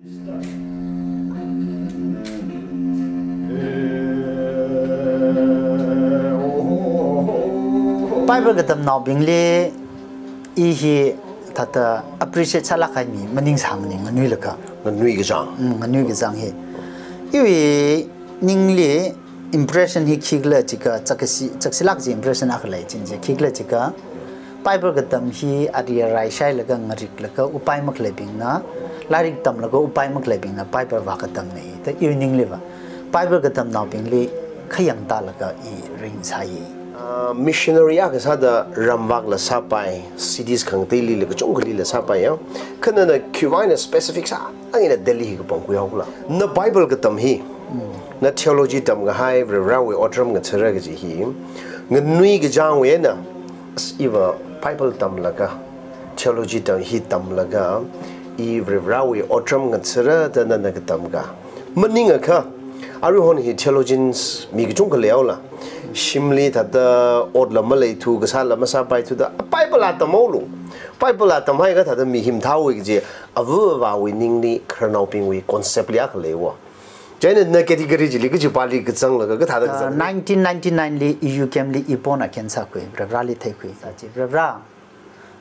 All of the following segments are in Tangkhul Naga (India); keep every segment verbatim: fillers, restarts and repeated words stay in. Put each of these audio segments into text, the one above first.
Bible katamnaobingli i hi thāda appreciate sālāk kahai mi maningsāmana nganuilakha. Nganui kachang. Mm, nganui kachang hi. Iwui ningli impression hi khikhala jiakha, chakasi, chaksila kaji impression akha lei china chi, khikhala jiakha, Bible katam hi ari arai shailaga ngariklaga upai makhaleibingna, lairik tamlaga upai makhaleibingna Bible vākatamna da iwui ningliva, Bible katamnaobingli khayang tālaga i ringsai. Ah, missionary akha sāda ramvakla sāpai, cities khangateilila kachungkhalila sāpai ya. Kha nana khiwui vang eina specific sā, nang ina Delhi hi kapangkhui haokhala? Na Bible katam hi, na theology tamkahai, Varivarāwui otram ngathara kaji hi, nganui kachangwui eina, as iva Bible tamlaga, theology tam hi tamlaga, i Varivarāwui otram ngathara da nana katamkha. Maningakha, aruihon hi theologians mi kachungkha leihaola, shimli thāda otla maleithu, kasāla masāpaithuda, Bible la tamhaolu. Bible la tamhaiakha thāda mi hi mathāhaowa kaji, ava avāwui ningli khararnaobingwui concept li akha leiya. Chieina na category chili kachipāli kazanglaga, kathāda Ah, kazang? Nineteen ninety-nine li E U camp li i pong aken sākhui, Varivarāli theikhui sā chi. Varivarā,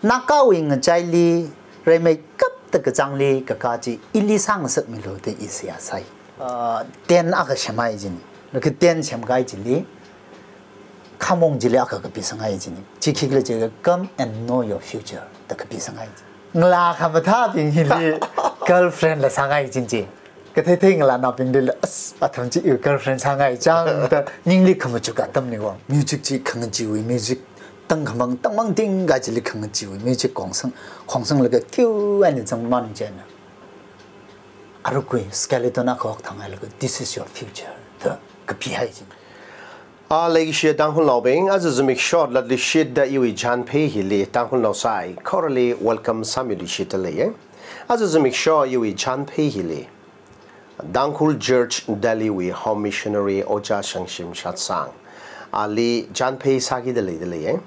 Nagawui ngachaili, rimeikapta kachangli kakā chi ili sāngasakmilu da i seihā sai. Ah, tent akha semhai china. Laga tent semkahai chili, khamong chili akha kapi sanghai china. Chi khikhala jiakha, "Come and know your future," da kapi sanghai chi. Ngalā khamathābing hili girlfriend la sānghai china chi. Katheithei ngalānaobinglila, as, athang chi iwui girlfriend sāngai chang da ningli khamachuk atamna wa. Music chi khangacheewui music, tangkhamang, tangmang ting kahai chili khangacheewui music khongsang, khongsanglaga kiu eina zangmana chieina, arukwui skeleton akha hokthang hailaga, "This is your future," da kapihai china. Ah, leikashiya Tangkhulnaobing, aja zimiksho latluishitda iwui chānphei hili Tangkhulnao saikorali welcome sāmiluishitda leiya. Aja zimiksho iwui chānphei hili Tangkhul Church Delhi wui Home Missionary Ojā Shangshim Shatsang, ali chānphei sākida leida leiya.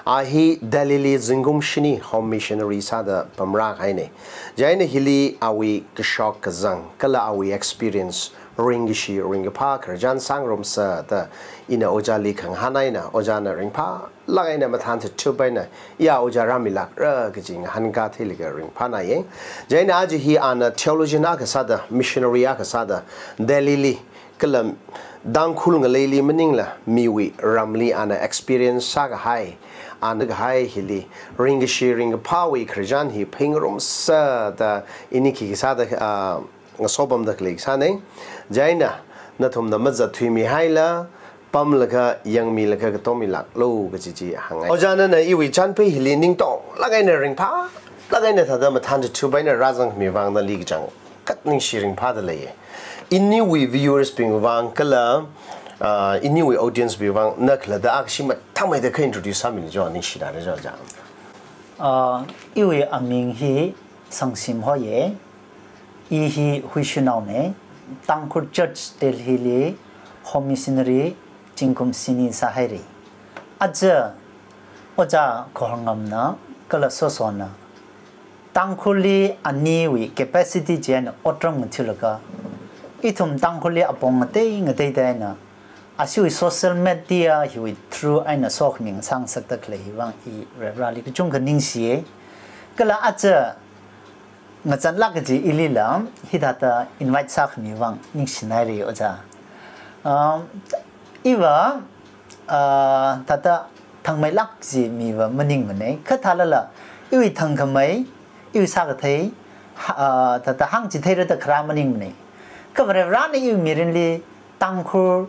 A hi Delhi li zingkum shini Home Missionary sāda pamrākahaina. Chieina hili awui kashok kazang kala awui experience, ringkashi ringkaphā khararchan sāngarumsa da ina ojāli khangahān eina, ojāna ringphālāk eina mathān thuthup eina, iya ojā rāmilākra kaji ngahānkā theilaga ringphānāya. Chieina aja hi ana theologian akha sāda, missionary akha sāda, Delhi li kala Tangkhul ngaleili maningla miwui ramli ana experience sākahai, ana kahai hili ringkashi ringkaphāwui khararchan hi pheingarumsa da ini khikha sāda, ah, ngasopamda khalei kasāna. Chieina nathumna mazat thuimihaila, pamlaga yangmilaga katomilāklu kaji chi hāngngai. Ojā nana iwui chānphei hili ningtonglāk eina ringphālāk eina thāda mathān thuthup eina rāzangkhami vang nali kachangkhat ningshi ringphāda leiya. Iniwui viewers bing vang kala, ah, iniwui audience bing vang na khalatta akha shim mathāmeida kha introduce sāmilu jo, ningshida leijo ojā. Ah, iwui aming hi Shangshim hoya. I hi Huishinaona, Tangkhul Church Delhi li Home Missionary zingkum shini sāhaira. Aja Ojā Khorngamna kala Sosona Tangkhulli aniwui capacity chieina otram ngathalaga, ithum Tangkhulli apong ngatei ngateida eina, ashiwui social media hiwui through eina sokhami ngasāngasakda khalei hi vang i Varivarāli kachungkha ningshiya. Kala aja ngazanlāk kaji ilila, hithāda invite sākhami vang ningshinaira ojā. Um, iva, uh, thāda thangmeilāk kaji miva maningmana, kha thālala, iwui thangkhamei, iwui sākathei, ha-, uh, thāda hāngchitheira da kharā maningmana. Kha Varivarāna iwui mirinli Tangkhul,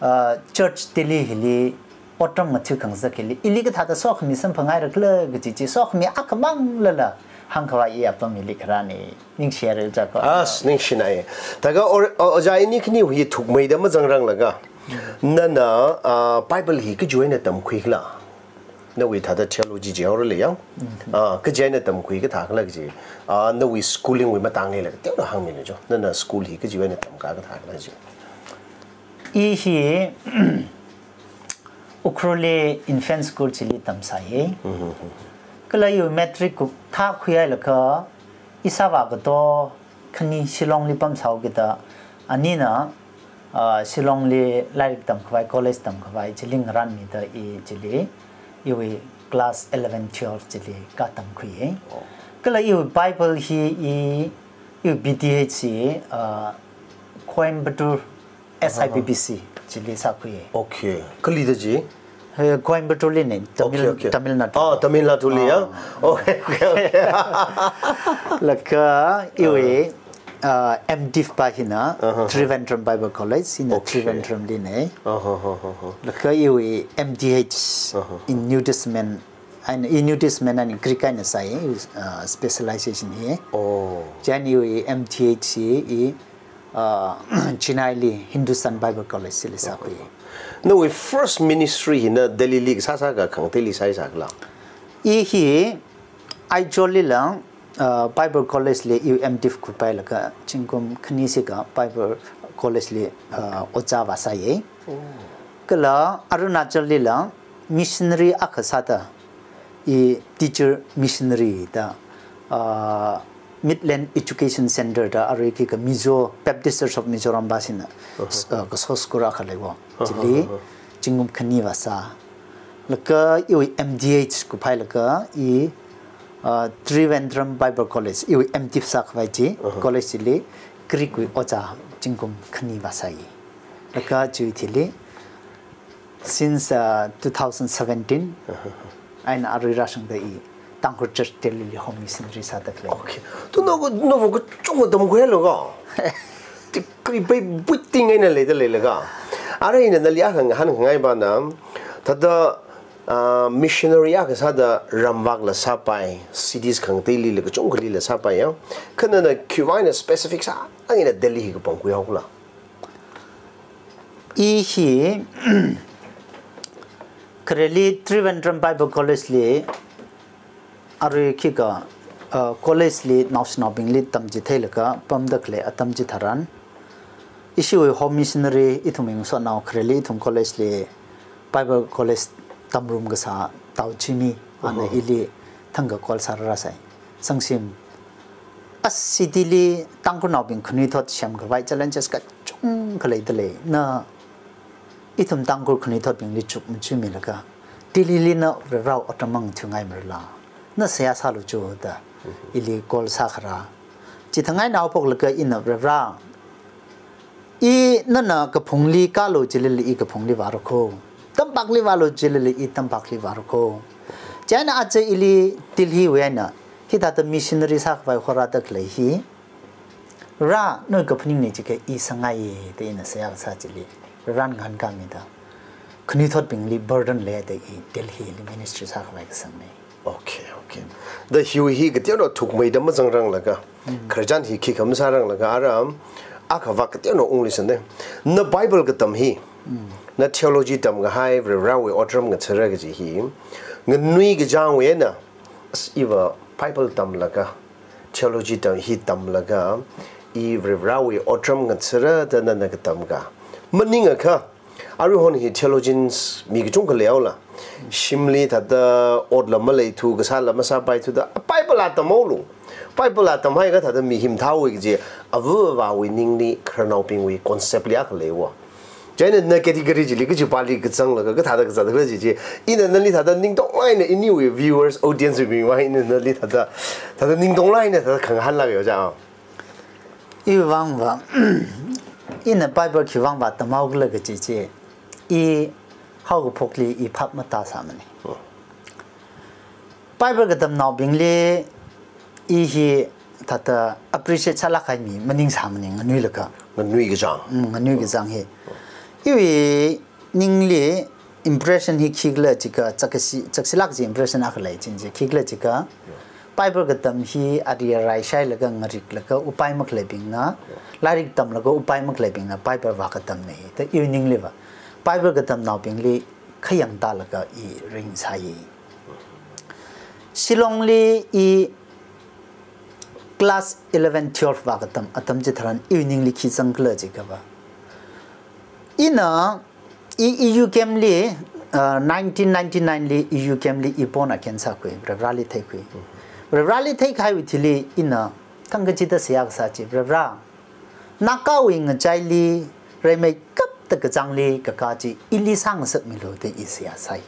uh, Church Delhi hili otram ngatha khangasak hili, ili kathāda sokhami samphangngaira khala kaji chi, sokhami akhamanglala hāngkhavai i apam hili kharāna, ningshihaira ojā ko. As, ningshinai. Thākha o-, o-, ojā ini khani hi thukmeida mazangranglaga, nana, uh, Bible hi kajiwui eina tamkhui khala? Nawui thāda theology jihaorali ya. Mm. Ah, kaji eina tamkhui kathā khala kaji. Ah, nawui schooling wui matangli la kateonao hāngmilu jo. Nana school hi kajiwui eina tamkhui kathā khala kaji. I hi Ukhrulli infant school chili tamsai. Mm-hmm. Kala iwui matric kupthā khuihailaga, ishāvā kato khani Shillongli pamsāhaokida, anina, ah, Shillongli lairik tamkhavai, college tamkhavai, chili ngaranmida i chili, iwui class eleven, twelve chili katamkhuiya. Oh. Kala iwui Bible hi i, iwui B T H hi, ah, Coimbatore S I B B C chili sākhuiya. Okay. Kalida chi? He, Coimbatore li ne, Tamil, Okay, okay. Tamil Nadu. Oh, Tamil Nadu li, ya? Ah. Okay, okay, okay. Laga iwui, ah, M.Div pa hina, Uh-huh. Trivandrum Bible College, hina Okay. Trivandrum li ne. Uh-huh, uh-huh, uh-huh. Laga iwui M.Th Uh-huh. in New Testament, and in New Testament and Greek eina sāi, uh, specialization hi. Oh. Chieina iwui M.Th hi, uh, Chennai li Hindustan Bible College li sākhui. Nawui first ministry hina Delhi li kasā sākha khangateili sāi sākhala? I hi Aizawl lila, uh, Bible College li iwui M.Div kupailaga zingkum khani shikha Bible College li, uh, ojā vāsāya. Oh. Kala Arunachal lila missionary akha sāda, i teacher missionary da, ah, Midland Education Center da arui khikha Mizo, Baptist Church of Mizoram pa shina, Uh-huh. s-, ah, kaso school akha leiya. Uh-huh, Chili uh-huh. zingkum khani vāsā. Laga iwui M.Th kupailaga i, ah, Trivandrum Bible College, iwui M.Div sākhavai chi, Uh-huh. college chili Greek wui ojā zingkum khani vāsāi. Laga chiwui thili, since, uh, two thousand seventeen, Uh-huh. eina arui rāshungda i Tangkhul Church Delhi li home missionary sāda khalei. Okay. Tu nawui, nawui kachungkha tamkhuilu ka? Degree pai buiting eina leida leilaga. Arui ina nali akha ngahānngai pana, thāda, uh, missionary akha sāda ramvakla sāpai, cities khangateilila kachungkhalila sāpai ya. Kha nana khiwui eina specific sāda ina Delhi hi kapangkhuihaokhala? I hi, khareli Trivandrum Bible College li, arui khikha, uh, college li naoshinaobingli tamchitheilaga pamda khalei atam chitharan, ishiwui home missionary ithumwui ngasotnao khareli ithum college li Bible College tamrum kasā Tao Jimmy, ana Uh-huh. ili thangkha call sārāsai. Sangshim, a city li Tangkhulnaobing khanuithot semkhavai challenges kachungkha leida lei. Na ithum Tangkhul khanuithotbingli chukmajamilaga, Delhi li na Varivarāwui otram mangthuingai marala, na seihā sālu jo da, ili call sākharā. Chithang eina haophoklaga ina Varivarā, i nana kaphungli kālu chilili i kaphungli vāra kho. Tampakli vālu chilili i tampakli vāra kho. Chieina aja ili Delhi wui eina, hithāda missionary sākhavai horāda khalei hi, Varivarā nawui kaphaning nei jiakha i sāngaiya da ina seihā kasā chili, Varivarāna ngahānkāmida, khanuithotbingli burden leida i Delhi li ministry sākhavai kasangna. Okay, okay. Da hiwui hi kateonao thukmeida mazangranglaga, Mm. khararchan hi khikha masāranglaga, ara, akha vak kateonao ungluisāna. Na Bible katam hi, Mm. na theology tamkahai, Varivarāwui otram ngathara kaji hi, nganuikachangwui eina, as iva Bible tamlaga, theology tam, hi tamlaga, i Varivarāwui otram ngathara da nana katamkha maningakha, aruihon hi theologians mi kachungkha leihaola. Shimli thāda otla maleithu, kasāla masāpaithuda, Bible la tamhaolu. Bible la tamhaiakha thāda mi himthaowa kaji, ava avāwui ningli khararnaobingwui concept li akha leiya. Chieina na category chili kachipāli kazanglaga, kathāda kazatda khalei chi chi, ina nali thāda ningtonglāk eina iniwui viewers, audience bingwui vang ina nali thāda, thāda ningtonglāk eina thāda khangahānlāk yo ja. Iwui vangva, ina Bible khiwui vangva tamhaokhala kaji chi, i haokaphokli i phap matāsāmana. Oh. Bible katamnaobingli i hi thāda appreciate sālāk kahai mi maningsāmana nganuilakha. Nganuikachang. Mm, nganuikachang hi. Iwui ningli impression hi khikhala jiakha, chakkashi, chakshilāk kaji impression akha lei china chi, khikhala jiakha, Bible katam hi ari arai shailaga ngariklaga upai makhaleibingna, lairik tamlaga upai makhaleibingna Bible vākatamna hi, da iwui ningliva, Bible katamnaobingli khayang tālaga i ringsāi. Shillongli i class eleven, twelve vākatam atam chitharan iwui ningli khi zangkhala jiakhava, ina i, E U camp li, uh, nineteen ninety-nine li E U camp li i born again sākhui, Varivarāli theikhui. Varivarāli theikahaiwui thili ina Khangkachida seihā kasā chi, Varivara, Nagawui ngachaili, rimeikapta kachāngli kakā chi ili sāngasakmilu da i seihā sai.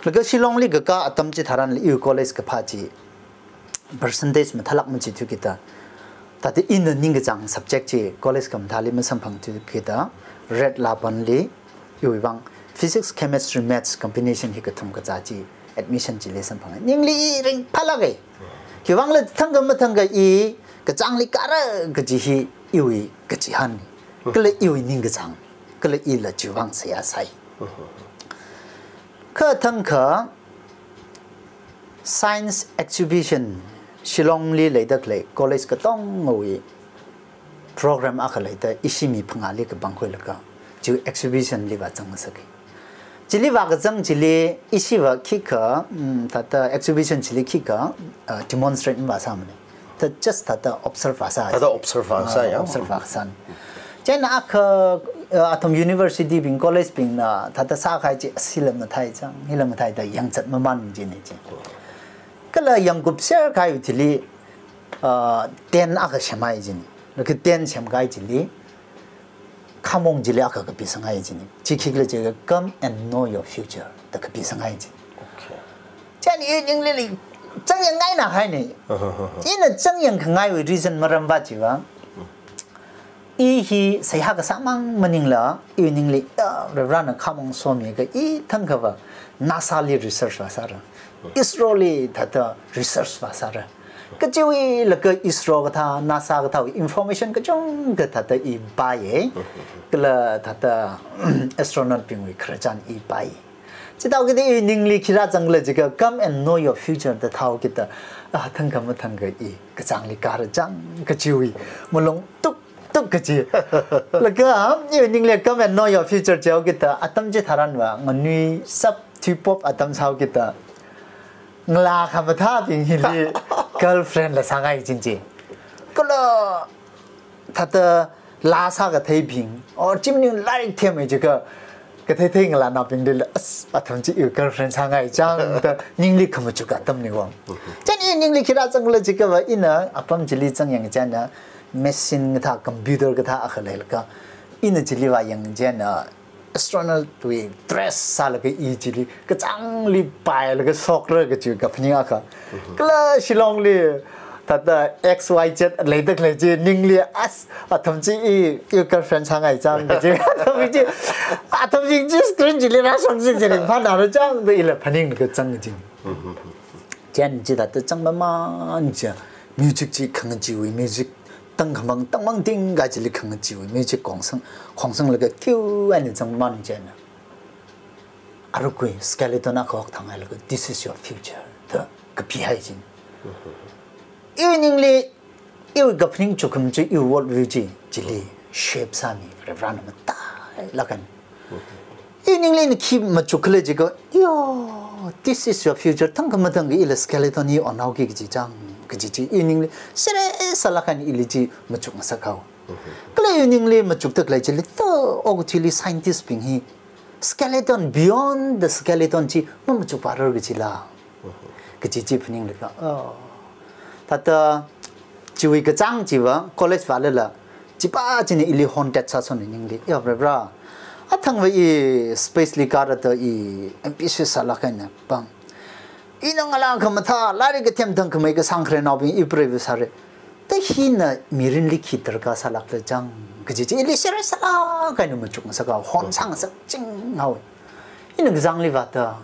Laga Shillongli kakā atam chitharanli iwui college kaphā chi percentage mathālāk machithuakida, thāda ina ningkachāng subject chi college khamathāli masamphangthuakida, red lapanli iwui vang physics, chemistry, maths combination hi kathum kazā chi admission chili samphanga. Ningli i ringphālāka. Khiwuivangla thangkha mathangkha i kachāngli kāra kaji hi iwui kachihān. Kala iwui ningkachāng. Kala ila chiwui vang seihā sai. Kha thangkha science exhibition Shillongli leida khalei college katongawui program akha leida ishi mi phangāli kapangkhuilaga, chi exhibition li vāzang ngasaka. Chili vākazang chili ishiva khikha, mm, thāda exhibition chili khikha, uh, demonstrate mavāsāmana. Thāda just thāda observe vāsā. Thāda observe vāsā, ah, ya. Observe vāsā. Chieina akha, uh, athum university bing, college bingna thāda sākahai chi, "Asi hila mathāi chang, hila mathāi," da yangzat mamān jina chi. Kala yangkupser kahai thili, uh, tent akha semhai jina. Laga tent semkahai chili, khamong chili akha kapisanghaijina. Chi khikhala jiakha "Come and know your future" da kapisanghaijina. Okay. Chieina i ningli changyangngaina haina. Ina changyangkhangaiwui reason maramva chiva, i hi seihā kasāmang maningla, iwui ningli, ya, Varena khamong somiakha i thangkhava NASA li research vāsāra. ISRO li thāda research vāsāra. Kachiwui laga ISRO kathā, NASA kathāwui information kachungkha thāda i pāya. Kala thāda astronaut bingwui khararchan i pāya. Chithāhaokida i ningli khi rāzangkhala jiakha "Come and know your future" da thāhaokida, ah, thangkha mathangkha i kachāngli kāra chang kachiwui malung tuk tuk kachi. Laga, i ningli "Come and know your future" jihaokida, atam chitharanva nganuishap thuipop atam sāhaokida, ngalā khamathābing hili girlfriend la sāngai jina chi. Kala thāda laa sākatheibing, or chi maningla lairik themmei jiakha, kathei thei ngalānaobinglila, "As, athum chi iwui girlfriend sāngai chang" da ningli khamachuk atamna. Chieina i ningli khi rāzangkhala jiakhava, ina apam chili changyang chieina machine kathā, computer kathā akha leilaga, ina chili vāyang chieina astronaut wui dress sālaga i chili kachāngli pailaga shokra kachi kaphaning akha. Kala Shillongli thāda X Y Z leida khalei chi ningli, "As, athum chi i, i girlfriend sāngai chang" kachi, athum chi, athum chi, chi screen chili rāshok chi, chi ringphānāra chang da ila phaninglaga zang jina. Chieina chithāda zang mamān chi, music chi khangacheewui music, tangkhamang, tangmang ting kahai chili khangacheewui music khongsang, khongsanglaga kiu eina zang mamān chieina, arukwui skeleton akha hokthang hailaga, "This is your future" da kapihai jina. Iwui ningli, iwui kaphaning chukhum chi, iwui world view chi, chili shape sāmi, Varena matailāk eina. I ningli ina khi machukkhala jiakha, "Yo, this is your future. Thangkha mathangkha ila skeleton hi onhaoki kaji chang," kaji chi i ningli sere sālāk eina ili chi machuk ngasakhao. Kala i ningli machukda khalei chili, thāda okathuili scientist bing hi skeleton, beyond the skeleton chi mamachukparar kachila. Kachi chi phaninglaga, oh. Thāda chiwui kachāng chiva, college vālala, chipā china ili haunted sāsona ningli. Ya, Varivara, athangva i space li kāra da i ambitious sālāk eina pāng. Ina ngalā khamathā, lairik kathem thangkhamei kasāng khararnaobing i preiva sāra. Da hina mirinli khi darkar sālākla chang, kaji chi ili sere sālāk eina machuk ngasakhao, hon sāngasak chinghaowa. Ina kachāngli vāda,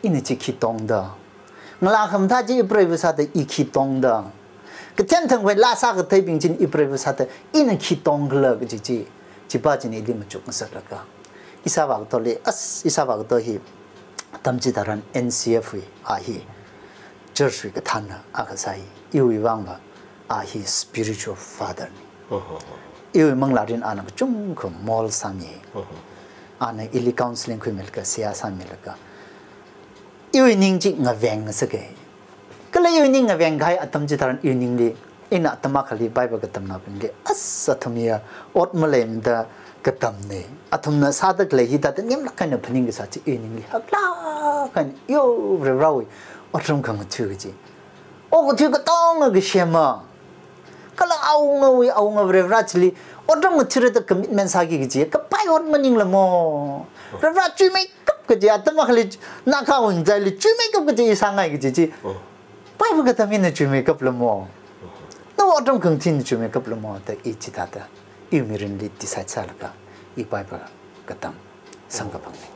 ina chi khi tongda, ngalā khamathā chi i preiva sāda i khi tongda, kathem thangkhamei laa sākatheibing china i preiva sāda ina khi tongkhala kaji chi, chipā china ili machuk ngasaklaga, ishāvā katoli, as, ishāvā kato hi atam chitharan N C F wui, a hi church wui kathānna akha sāi. Iwui vangva a hi spiritual father na. Iwui manglārin ana kachungkha mold sāmi. Ana ili counseling khuimilaga, seihā sāmilaga, iwui ning chi ngaveng ngasaka. Kala iwui ning ngaveng kahai atam chitharan iwui ningli, ina atam akhali Bible katamnaobingli, as, athum hiya ot maleimada katamna, athumna sāda khalei hi thāda nemlāk eina phaning kasā chi iwui ningli haklāk eina, yo, Varivarawui otram khangatha kaji. Okathui katonga kasema, Kala awungawui awunga Varivara chili otram ngathura da commitment sāki kaji, kapai ot maningla mo. Varivara chuimeikap kaji, atam akhali Naga wungzaili chuimeikap kaji i sāngai kaji chi. Oh. Bible katam hina chuimeikapla mo. Nawui otram khangathina chuimeikapla mo, da i chithāda iwui mirinli decide sālaga, i Bible katam samkaphangna.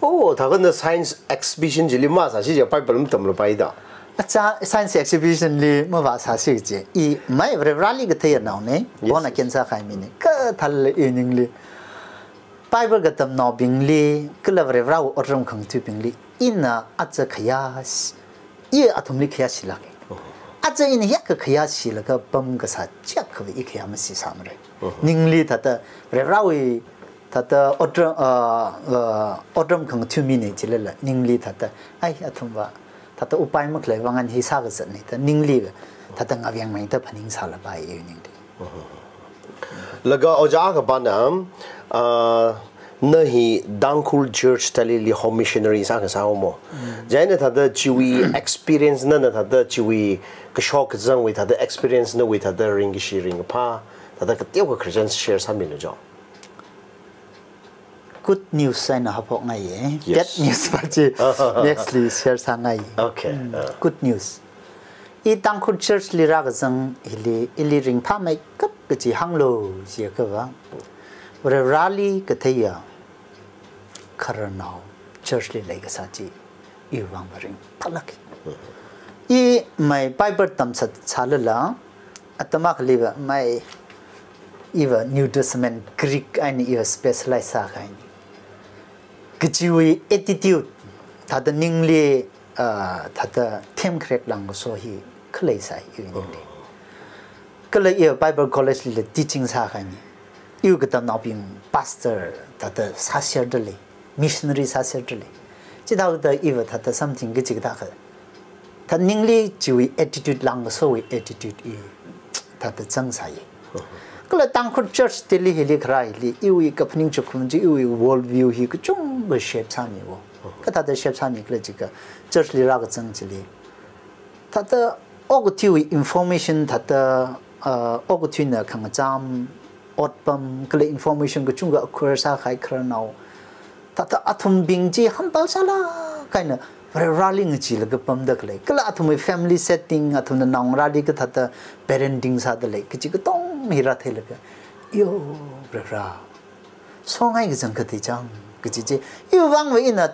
Oh, thākha na science exhibition chili masāsi je, Bible matamlapai da. Acha, science exhibition li mavāsāsi je. I mai Varivarali kathei anaona, Yes. born again sākahai mina. Kathāla i ningli Bible katamnaobingli, kala Varivarawui otram khangathabingli, ina aja khayā s-, i athumli khayā shilāka. Oh. Aja ina hiyākha khayā shilaga pam kasā chiakha i khayā mashisāmara. Oh. Ningli thāda Varivarawui thāda otram, ah, ah, otram khangatha mina jilala, ningli thāda, ai, athumva thāda upai makhalei vang eina hi sākazatna da, ningli thāda ngaveng mei da phaningsālapai i ningli. Laga ojā kaphāna, ah, na hi Tangkhul Church Delhi li home missionary sākasā mo. Mm. Chieina thāda chiwui experience nana thāda chiwui kashok kazangwui thāda experience nawui thāda ringkashi ringkaphā, thāda kateokha Christian share sāmilu jo. Good news eina haophokngaiya. Yes. Bad news pa chi next li share sāngai. Okay, Mm, uh. Good news. I Tangkhul Church li rākazang hili, ili ringphāmeikap kaji hānglu jiakhava, Varivarali katheiya khararnao church li leikasā chi iwui vang ringphālāka. I mai Bible tamsā sālala, atam akhaliva mai iva New Testament Greek eina iva specialize sākahaina. Kajiwui attitude, thāda ningli, ah, thāda themkharek langkaso hi khalei sai iwui ningli. Kala iva Bible College lila teaching sākahaina. Iwui katamnaobing pastor thāda sāserdalei, missionary sāserdalei. Chithāda iva thāda something kachikathā kha. Thāda ningli chiwui attitude langkasowui attitude i thāda zangsai. Kala Tangkhul Church Delhi hili kharā hili, iwui kaphaning chukum chi, iwui world view hi kachungkha shape sāmi wo. Kathāda shape sāmi khala jiakha, church li rākazang chili. Thāda okathuiwui information thāda, ah, okathuina khangacham, otpam, kala information kachungkha acquire sākahai khararnao. Thāda athumbing chi humble sālāk eina Varivarali ngacheelaga pamda khalei. Kala athumwui family setting, athumna naongarāli kathāda parenting sādalei, kaji katonga hi rātheilaga, yo, Varivara, songai kazang kathei chang, kaji chi. Iwui vangva ina,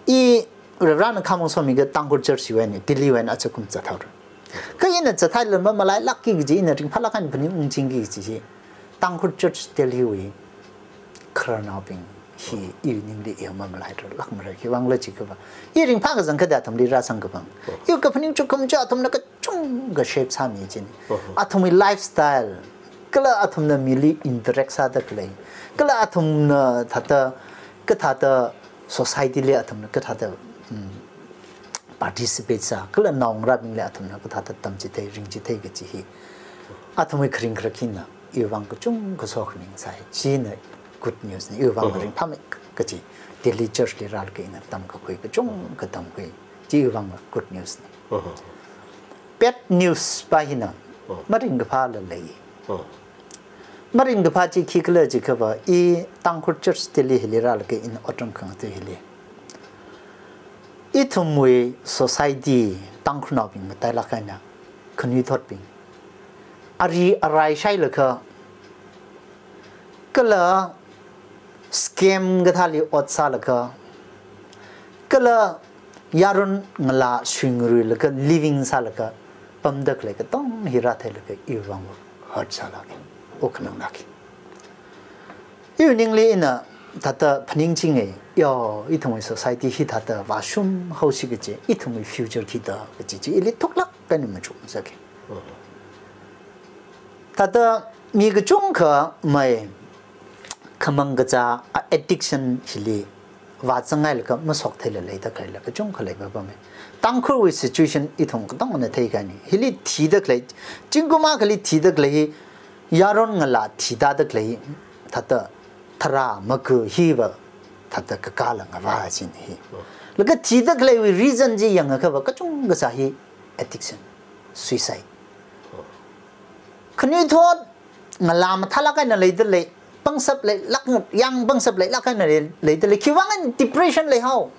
i Varivarana khamong somikha Tangkhul Church wui eina, Delhi wui eina achakum zathaora. Kha ina zathailaga mamalailākki kaji, ina ringphālāk eina phaning ungchingki kaji chi. Tangkhul Church Delhi wui khararnaobing hi iwui ningli i mamalairarlākmara, khiwui vangla jiakhava, i ringphā kazang kathā athumli rāzang kaphang. Iwui kaphaning chukum chi athumna kachungkha shape sāmi china. Athumwui lifestyle, kala athumna mili interact sāda khalei, kala athumna thāda, kathāda society li athumna kathāda, mm, participate sā, kala naongarābingli athumna kathāda tamchithei, ringchithei kaji hi athumwui kharing kharak hina iwui vang kachungkha sokhaning sai. China good news na, iwui vang ringphāmei kaji. Delhi Church li rālaga ina tamkakhui, kachungkha tamkhui. Chi iwui vang good news na. Bad news pa hina, maringkaphāla lei. Maringkaphā chi khikhala jiakhava, i Tangkhul Church Delhi hili rālaga ina otram khangatha hili, ithumwui society, Tangkhulnaobing matailāk eina khanuithotbing ari arai shailakha, kala scam kathāli ot sālakha, kala yaron ngalā shuingaruilaga living sālaga pamda khalei katonga hi rātheilaga iwui vang hurt sālāka, wuk khananglāka. Iwui ningli ina thāda phaningchinga, yo, ithumwui society hi thāda vāshung haosi kaji, ithumwui future khida kaji chi ili thuklāk eina machuk masāka. Thāda mi kachungkha mai khamang kazā, a addiction hili vāzanghailaga masoktheila leida khaleila kachungkha leipapama. Tangkhulwui situation ithum katongana theikahaina. Hili thida khalei, zingkum akhali thida khalei hi, yaron ngalā thitāda khalei, thāda tharā maga hiva thāda kakāla ngavā china hi. Laga thida khaleiwui reason chi yangakhava kachungkha kasā hi addiction, suicide. Phanuithot, ngalā mathālāk eina leidalei, pangshap leilāk, yang pangshap leilāk eina lei, leidalei, khiwuivang eina depression leihao.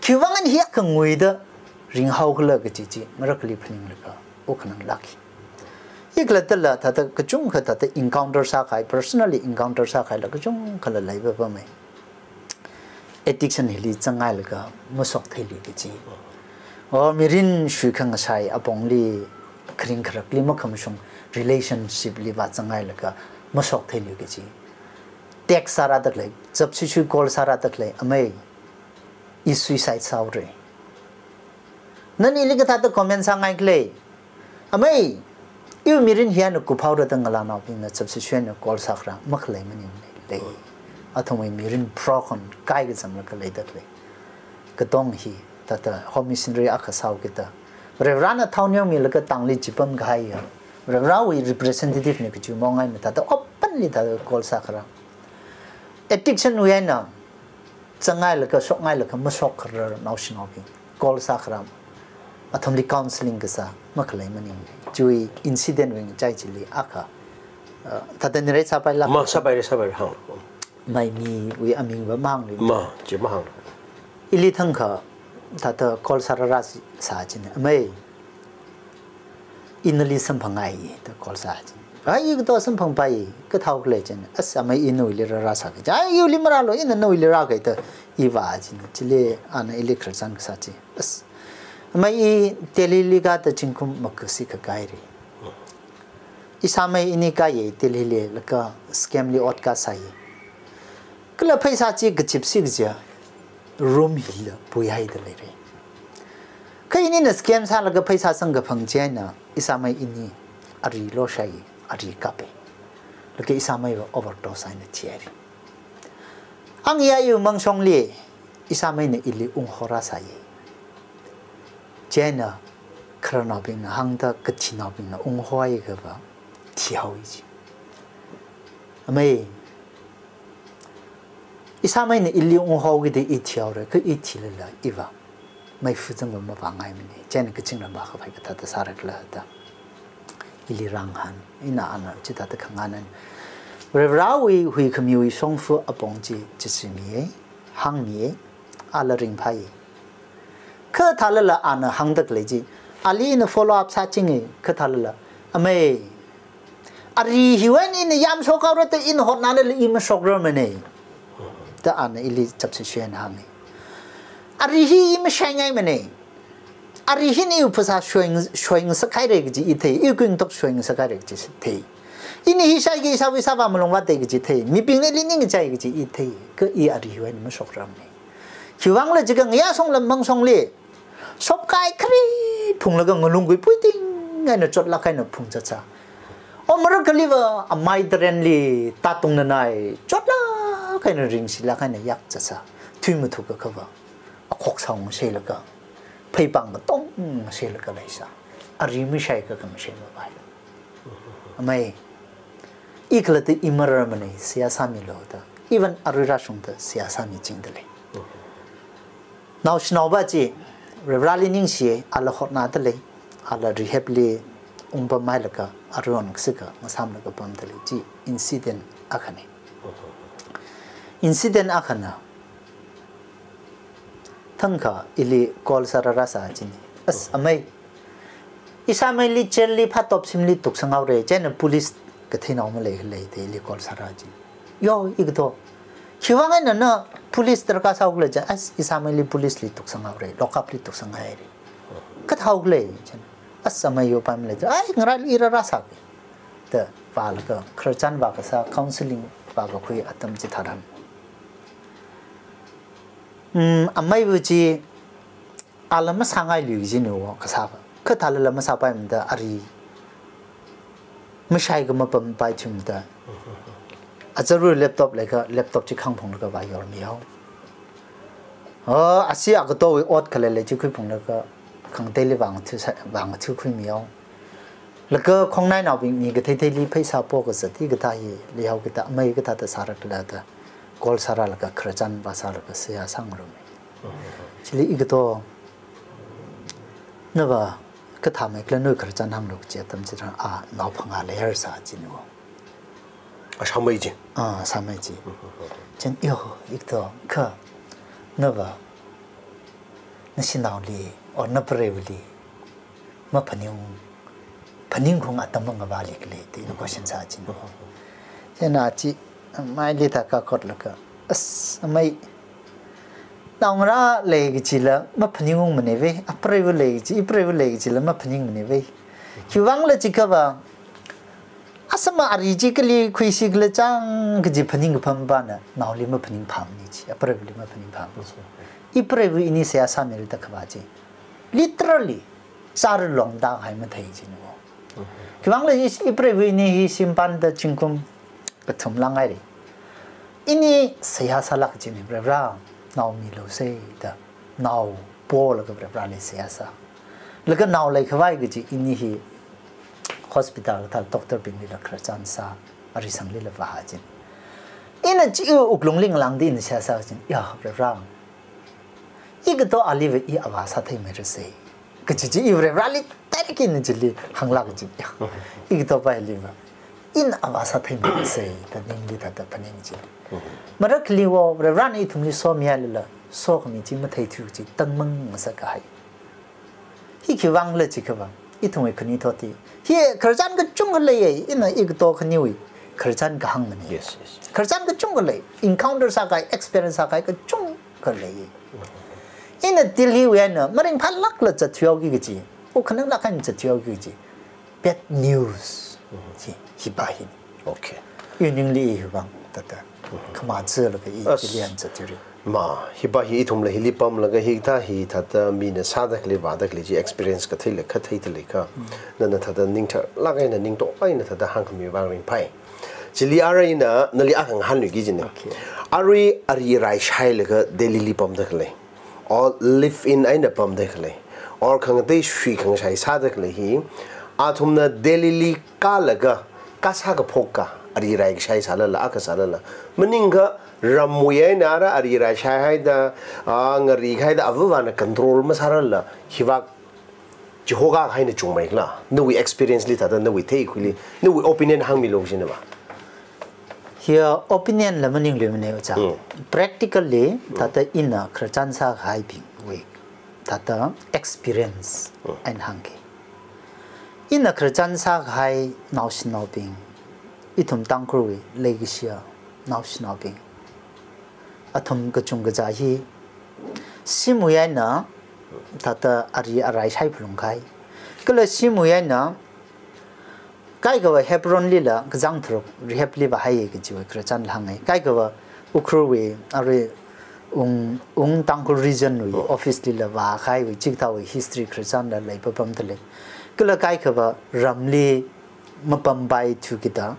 Khiwuivang eina hi akha nguida ringhaokhala kaji chi, marākhali phaninglaga, o khananglāki. Ikhalattala, thāda kachungkha thāda encounter sākahai, personally encounter sākahaila kachungkhala leipapamei. Addiction hili zanghailaga mashok theilu kaji. O mirin shuikhangasai apongli kharing kharakli makhamashung relationship liva zanghailaga mashok theilu kaji. Text sārādalei, chapshishui call sārādalei, amei, i suicide sāhaora. Nana ili kathāda comment sāngaikhala. Amei, iwui mirin hi eina kuphaora da ngalānaobingna chapshishui eina call sākhara makhalei maninglei. Athumwui mirin broken, kai kazamlaga leidalei. Katong hi, thāda home missionary akha sāhaokida. Varivarāna thao neomilaga tangli chipamkahai ya. Varivarāwui representative na kaji mong eina thāda openly thāda call sākhara. Addiction wui eina zanghailaga, shokngailaga, mashok kharar naoshinaobing call sākhara. Athumli counseling kasā makhalei maning. Chiwui incident wui ngachai chili akha, uh, thāda nirei sāpaila. Ma, sāpaira, sāpaira, hāng. Mai miwui amingva mahānglu. Ma, chi mahāng. Ili thangkha, thāda call sārāra si, sā china. Amei, ina nali samphangngaiya da call sā china. Ai, i kato samphangpai, kathāhaokhala china. As, amei, ina nawuili rārāsāki. Ai, iwuili marālu, ina nawuili rāki da i vā china. Chili ana ili khararchan kasā chi. As, amei, i Delhili kāda zingkum maga shikha kāhaira. Ishāmei ini kāya Delhili laga scam li ot kasāya. Kala pheisā chi kachipsi kaja room hila puihaida leira. Kha inina scam sālaga pheisā samkaphang chieina ishāmei ini ari loshai, ari kapa. Laga ishāmeiva overdose eina thihaira. Ang ya yu mangshongli ishāmeina ili unghorāsāya. Chieina khararnaobingna hāngda kathinaobingna unghoi kava thihaowa ji. Amei, ishāmeina ili unghaokida i thihaora, kha i thilala iva meifa zangva mavāngaimana. Chieina kazingramva kaphai kathāda sārakhala da ili rāngahān. Ina ana chithāda khangahān. Varivarāwui huikhamiwui shongfa apong chi chisimiya, hāngmiya, ala ringphāya. Kha thālala ana hāngdalei ji. Ali ina follow up sāchinga, kha thālala, amei, ari hiwui eina ina yamshok haora da ina hotnālala i mashokrarmana da ana ili chapshishui eina hānga. Ari hi i mashaingaimana. Ari hina iwui phasā shoing, shoingasakhaira kaji i thei, iwui kuingatok shoingasakhaira kaji thei. Ini hi shaiki ishāva ishāvā malung vātai kaji thei, mibingna ili ningkachai kaji i thei, kha i ari hiwui eina mashokrarmana. Khiwuivangkhala jiakha ngayā shonglam mangshongli, shopkai kharit phunglaga ngalunggui puiting eina chotlāk eina phungzatsā. O marākhaliva amai tarenli tātung nanai chotlāk eina ringshilāk eina yakzatsā. Thui mathukakhava akhok sāung shailaga, pheipāng katong shailaga leisā. Ari mashaikha khamashai mavālu. Amei, i khalatta i mararmana, seihā sāmilu da. Even arui rāshungda seihā sāmichingdalei. Naoshinaova chi, Varivarāli ningshiya, ala hotnādalei, ala rehab li ungpamhailaga, aruihon kasika, ngasāmlaga pamdalei, chi incident akhana. Incident akhana, thangkha ili call sārāra sā china. As, amei, ishāmeili jail li phatop shimli tuksanghaora, chieina police katheinao maleikhala da ili call sārā china. Yo, i kato. Khiwuivang eina na police darkar sāhaokhala china, as, ishāmeili police li tuksanghaora, lockup li tuksanghaira. Kathāhaokhala china. As, amei yo pamlei, ai, ngarāli rārāsāki da vālaga, khararchan vākasā, counseling vākakhui atam chitharan. Hmm, ameiva chi, ala masāngailu jinu wo kasāva. Kha thālala masāpaimada ari mashaikha mapampaithumada. Acharu laptop leiakha laptop chi khangphunglaga vāyormihao. Oh, ashi akatowui ot khalei lei chi khuiphunglaga khangateili vāngathu sā, vāngathu khuimihao. Laga khongnainaobing mi katheitheili pheisā pokazat hikathā hi leihaokida amei kathāda sārakhala da call sārālaga khararchan vāsālaga seihā sāngarummi. Chili i kato, nava kathāmeikhala nawui khararchan hānglu kaji atam chitharan, a, naophangā leihaira sā china. Ashamei chi. A, shamei chi. Chieina, yo, ikto, kha, nava nashinaoli, or napreivali maphaning, phaning khaung atam mangavāli khala da ina question sā china. Chieina chi, maili thākakotlaga, as, amei, naongarā lei kachila maphaningungmana ve, apreiva lei kachi, ipreiva lei kachila maphaningmana ve. Khiwuivangkhala jiakhava, asama ari chi kali khuishi khala chang kaji phaningkapham pana, naoli maphaningphāmana chi, apreivali maphaningphāmana chi. Ipreiva ini seihā sāmira da khavā chi, literally, chara longda kahai mathei china. Khiwuivangkhala i, ipreiva ini hi shimpanda zingkum kathum langhaira. Ini seihā sālāk kachina, Varivara, nao milu sei da, nao polaga Varivarali seihā sā. Laga nao leikhavai kaji ini hi hospital thāda doctor bingli la khararchan sā, ari sanglila vāhai china. Ina chi wuklungli ngalāngda ina seihā sā china, ya, Varivara, ikato aliva i avā sātheimeira sei. Kaji chi i Varivarali direct ina chili hānglāk kaji. Ya, ikato pāliva ina avā sātheimeira sei da ningli thāda phaning chi. Marakhali wo, Varivarana ithumli somihailala, sokhami chi matheithui chi tangmang ngasak kahai. Hi khiwuivangkhala jiakhava, ithumwui khanuithot hi, hi khararchan kachungkha leiya, ina ikato khaniwui khararchan kahāngmana. Yes, yes. Khararchan kachungkha lei, encounter sākahai, experience sākahai kachungkha lei. Ina Delhiwui eina maringphālākla zatthuihaoki kaji, o khananglāk eina zatthuihaoki kaji, bad news. Hi, hipa hi. Okay. Iwui ningli i hiwuivang thāda khamā chilaga i As- Delhi eina zatthuira. Ma, hipa hi ithumla hili pamlaga hikathā hithāda mina sāda khalei vāda khalei chi experience katheila kha theida leikha. Nana thāda ningtharlāk eina ningtonglāk eina thāda hāngkhami vang ringphai. Chili arui ina nali akha ngahānluiki china. Okay. Arui ari rai shailaga Delhili pamda khalei, or live in eina pamda khalei, or khangatei shui khangashai sāda khalei hi, athumna Delhili kālaga, kasā kaphok ka, ari rai kashai sālala, akha sālala, maningakha ramwui eina ara ari rai shaihaida, a, ngari kahaida avāvana control masārarla, hivak chihoka kahaina chungmeikhala, nawui experience li thāda nawui theikhuili, nawui opinion hāngmilu china va. Hiya opinion la maningluimana oja. Mm. Practically, Mm. thāda ina khararchan sākahaibingwui thāda experience Mm. eina hāngki. Ina khararchan sākahai naoshinaobing, ithum Tangkhulwui leikashiya naoshinaobing, athum kachungkha chi hi shimwui eina thāda ari arai shaiphalungkahai. Kala shimwui eina kaikhava Hebronlila kazang tharuk rehab li vāhaiya kajiwui khararchan la hānga. Kaikhava Ukhrulwui arui Ung, Ung Tangkhul region wui Oh. office lila vākahaiwui chikathāwui history khararchan la leipapamda lei. Kala kaikhava ramli mapampaithu kida,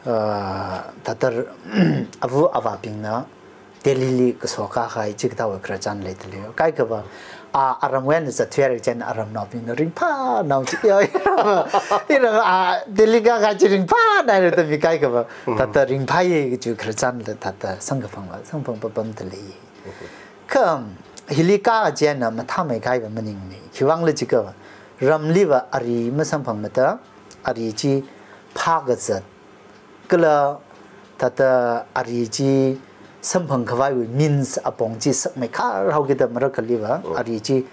ah, thāda ava avābingna Delhili kaso kākahai chikathāwui khararchan leida lei. Kaikhava, a, aramwui eina zatthuihaira chieina aramnaobingna ringphānao chi, ya, ira, a, Delhi kākahai chi ringphānaira da mi kaikhava, Mm. thāda ringphāya kaji khararchan la thāda samkaphang la, samphang papamda lei. Kha, hili kā chieina mathāmeikahaiva maningmana. Khiwuivangkhala jiakhava, ramliva ari masamphangmada, ari chi phākazat, kala thāda ari chi samphang khavaiwui means apong chi sakmeikhar haokida marakhaliva, Mm. ari chi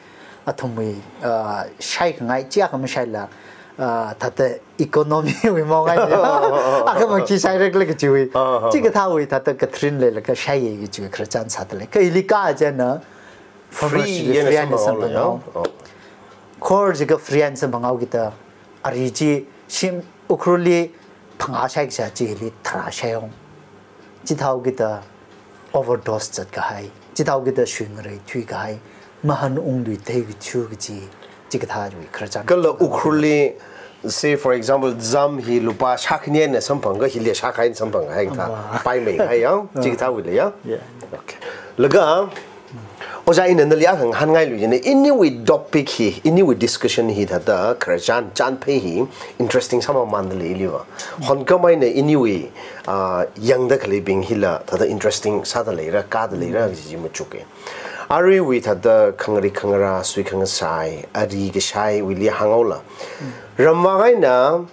athumwui, ah, shaikhangai chi akha mashaila, ah, thāda economy wui maongai ni. Akhamang khi shairakhala kajiwui. Ah, ah, ah. Chikathāwui thāda katharin leilaga shaiya kajiwui khararchan sāda lei. Kha hili kā chieina Free farmers li eina free eina samphang haola, samphang ya? hao. Oh. Khor jiakha free eina samphang haokida, ari chi shim Ukhrulli phangā shaikasā chili tharā shaihaowa. Chithāhaokida overdose zatkahai, chithāhaokida shuingarei thuikahai, mahan unglui theikathu kaji, chikathāwui khararchan. Kala Ukhrulli, say for example, zam hi lupā shākhani eina samphangakha hili shākha eina samphangkahai thā, Ama. paimeikahai ya, Ah. chikathāwuila ya. Yeah. Okay. Laga, Oja ina nali akha ngahānngailui china, iniwui topic hi, iniwui discussion hi thāda khararchan, chanphei hi interesting sāmamānda lei iliva. Honkhamei eina iniwui, ah, yangda khaleibing hila thāda interesting sāda leira, kāda leira, Mm. kaji chi machuka. Aruiwui thāda khangarei khangarā, sui khangasai, ari kashaiwuili hānghaola. Ramvang eina,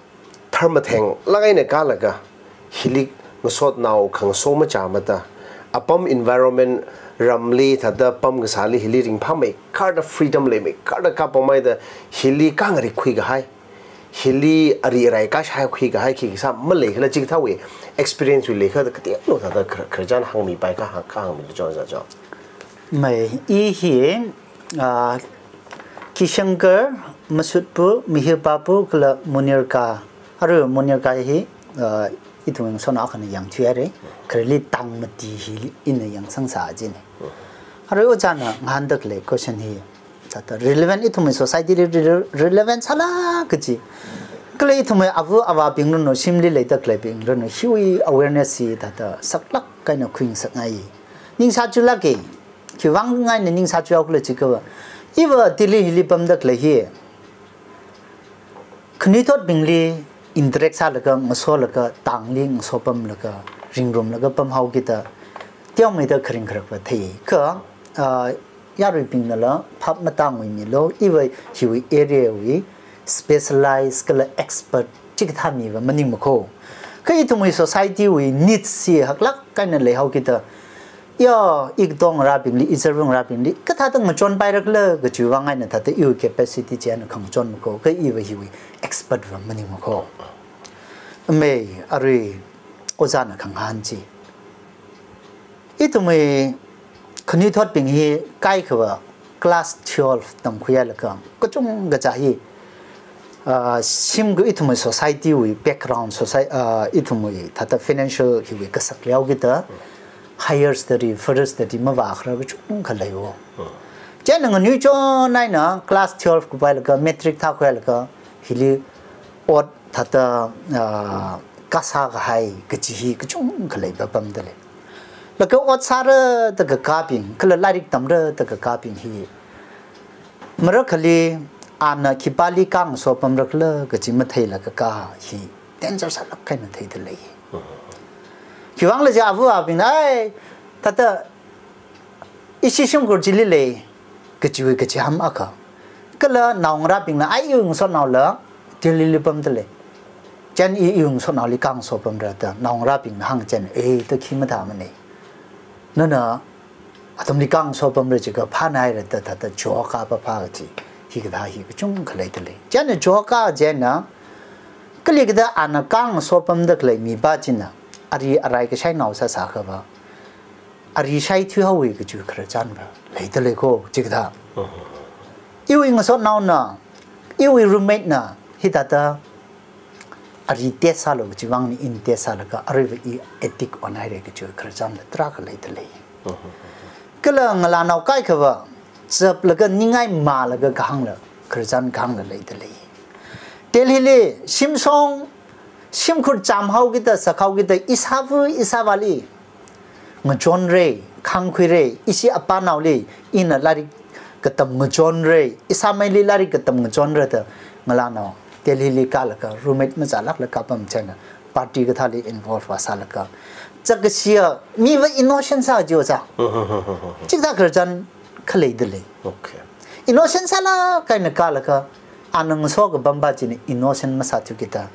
tharmatheng lāk eina kālaga, hili ngasotnao khangaso machāmada, apam environment ramli thāda pamkasāli hili ringphāmeikharda freedom leimeikhar da kapam haida, hili khangarei khuikahai, hili ari arai kashai khuikahai khi kasā maleikhala chikathāwui experience wui leikha da kateokha thāda khar-, khararchan hāngmipaikha hāng, kha hāngmilu chonza cho. Mei, i hi, ah, Kishankar, Masutpu, Mihirpapu, kala Munirka. Arui Munirka hi, ah, ithum ngasotnao akhana yangthuihaira. Khareli tangmati hi ina yangsangsa jina. Arui ojāna ngahānda khalei question hi, thāda relevant, ithumwui society li rele-, relevant sāla kaji. Kala ithumwui ava avābing ranu, shimli leida khaleibing ranu, hiwui awareness hi thāda saklāk eina khuingasakngai. Ningsāchulāka, khiwuivang eina ningsāchuhaokhala jiakha, iva Delhi hili pamda khalei hi, khanuithotbingli interact sālaga, ngasolaga, tangli ngasopamlaga, ringrumlaga pamhaokida, teomeida kharing kharak va thei. Kha, ah, yaruibingnala phap matāngmilo, iva hiwui area wui specialize kala expert chikathā mi va maningmakho. Kha ithumwui society wui needs hi haklāk eina leihaokida, ya, i katong ngarābingli, i zarung ngarābingli kathāda ngachonpairakhala kajiwui vang eina thāda iwui capacity chieina khangachonmakho, kha iva hiwui expert va maningmakho. Mei, arui ojāna khangahān chi, ithumwui khanuithotbing hi kaikhava class twelve tamkhuilaga, kachungkha chi hi, ah, shimkhur ithumwui society wui background, soci-, ah, ithumwui thāda financial hiwui kasak leihao kida, higher study, further study mavākharar kachungkha leiwo. Chieina nganuichon eina class twelve kupailaga, matric thākhuilaga, hili ot thāda, ah, kasā kahai kaji hi kachungkha leipapamda lei. Laga ot sāra da kakābing, kala lairik tamra da kakābing hi, marakhali ana khipāli khangasopamrakhala kaji matheilaga kakā hi danger sālāk eina theida lei. Khiwuivang khala jiakha ava avābingna, ai, thāda ishi shimkhur chili lei kajiwui kachiham akha. Kala naongarābingna, ai, iwui ngasotnaola Delhi li pamda lei, chieina i, iwui ngasotnaoli khangasopamra da naongarābingna hāng chieina, eh, da khi mathāmana. Nana athumli khangasopamra jiakha phānaira da, da, da, jokha phaphā kaji, hikathā hi kachungkha leida lei. Chieina jokha chieina, kalikha da ana khangasopamda khalei mipā china, ari arai kashainao sāsākhava, ari shaithui haowa kaji khararchan va leida leikho, chikathā. Iwui ngasotnaona, iwui roommate na, hithāda ari test sālu kajiwui vangna ina test sālaga, aruiva i addict onhaira kaji khararchanla tarākha leida lei. Kala ngalānao kaikhava, chaplaga ningai mālaga kahāngla, khararchan kahāngla leida lei. Delhi li, shimshong, shimkhur chām haokida, sākhaokida, ishāva, ishāvāli ngachonra, khāngkhuira, ishi apānaoli ina lairik katam ngachonra, ishāmeili lairik katam ngachonra da ngalānao Delhi li kālaga roommate machālākla kapam chieina party kathāli involve vāsālaga, chākashiya, mi va innocent sā jiwa sā. Chikathā khararchan kha leida lei. Okay. Innocent sālāk eina kālaga, ana ngaso kapam pā china innocent masāthu kida,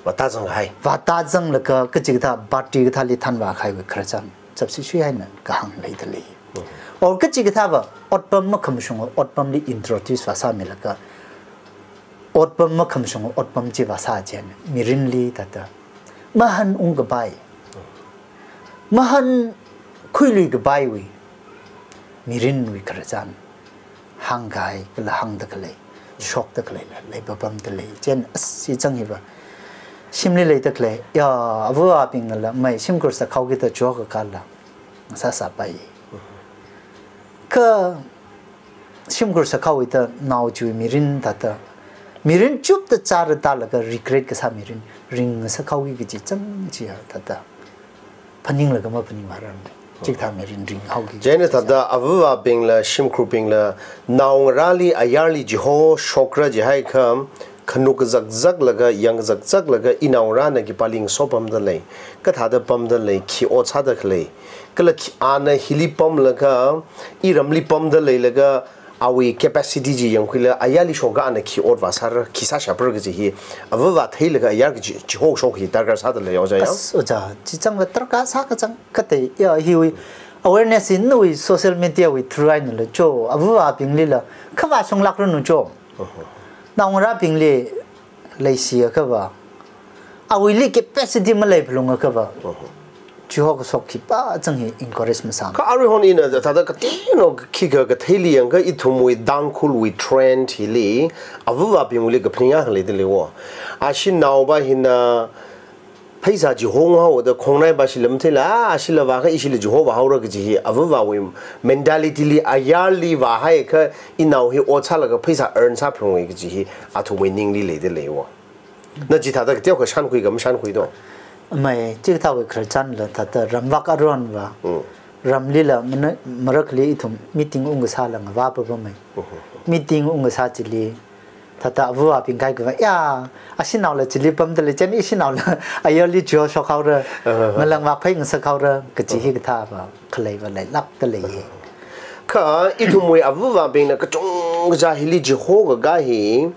vātāzang hai. Vātāzanglaga kachikathā party kathāli thanvā kahaiwui khararchan chapshishui eina kahāng leida lei. Or kachikathāva otpam makhamashunga otpamli introduce vāsāmilaga, otpam makhamashunga otpam chi vāsā chieina mirinli thāda mahān ungkapai, mahān khuiluikapaiwui mirinwui khararchan hāngkahai kala hāngda khalei, shokda khaleila leipapamda lei. Chieina asi chang hiva shimli leida khalei, ya, ava avābingnala mei shimkhur sākhaokida jokha kala sāsāpai. Kha shimkhur sākhaowui thāda nao chiwui mirin thāda, mirin chupta chara tālaga regret kasā mirin ringngasakhaoki kaji chang chiya thāda phaninglaga maphaningvārar. Chikathā mirin ringhaoki. Chieina thāda ava avābingla, shimkhurbingla, naongarāli, ayarli chiho shokra jihaikha, khanuk kazakzaklaga, yang kazakzaklaga, inaongarāna khipāli ngasopamda lei, kathāda pamda lei, khi ot sāda khalei, kala khi ana hili pamlaga, iramli pamda leilaga, awui capacity chi yangkhuilaga, ayarli shokakha ana khi ot vāsāra, khi sāshapra kaji hi, avāva theilaga ayar kaji, chihokshok hi darkar sāda lei, ojā ya? As, ojā, chi changva darkar sākachang, katei, ya, hiwui awareness hi nawui social media wui through einala cho, avāvabinglila, khavā shunglākranu cho. Naongarābingli leishi akhava, awuili capacity maleiphalung akhava, chihokshok khipāchang hi encourage masāmana. Kha aruihon ina thāda kateonao khikha katheili yangakha ithumwui Tangkhulwui trend hili, avāvabingwuili kaphaning akha leida leiwo. Ashinaova hina pheisā chihonghaoda khongnai pāshila matheila, a, ashila vākha ishila chihovāhaora kaji hi, avāvawui mentality li ayarli vāhaiakha inao hi ot sālaga pheisā earn sāphalunga kaji hi, athumwui ningli leida leiwo. Na chithāda kateokha shānkhui kha mashānkhui do? Mai, chikathāwui khararchanla thāda ramvak aruihonva. Mm. Ramlila mana-, marakhali ithum meeting ungkasāla ngavāpapamei. Mhm. Meeting ungkasā chili, thāda avāvabing kaikhava, ya, ashinaola chili pamda lei, chieina ishinaola ayarli chihoshokhaora, aha, ngalāngva phei ngasakhaora, kaji hi kathāva, khaleiva leilākda leiye. Kha ithumwui avāvabingna kachungkaja hili chihokakha hi,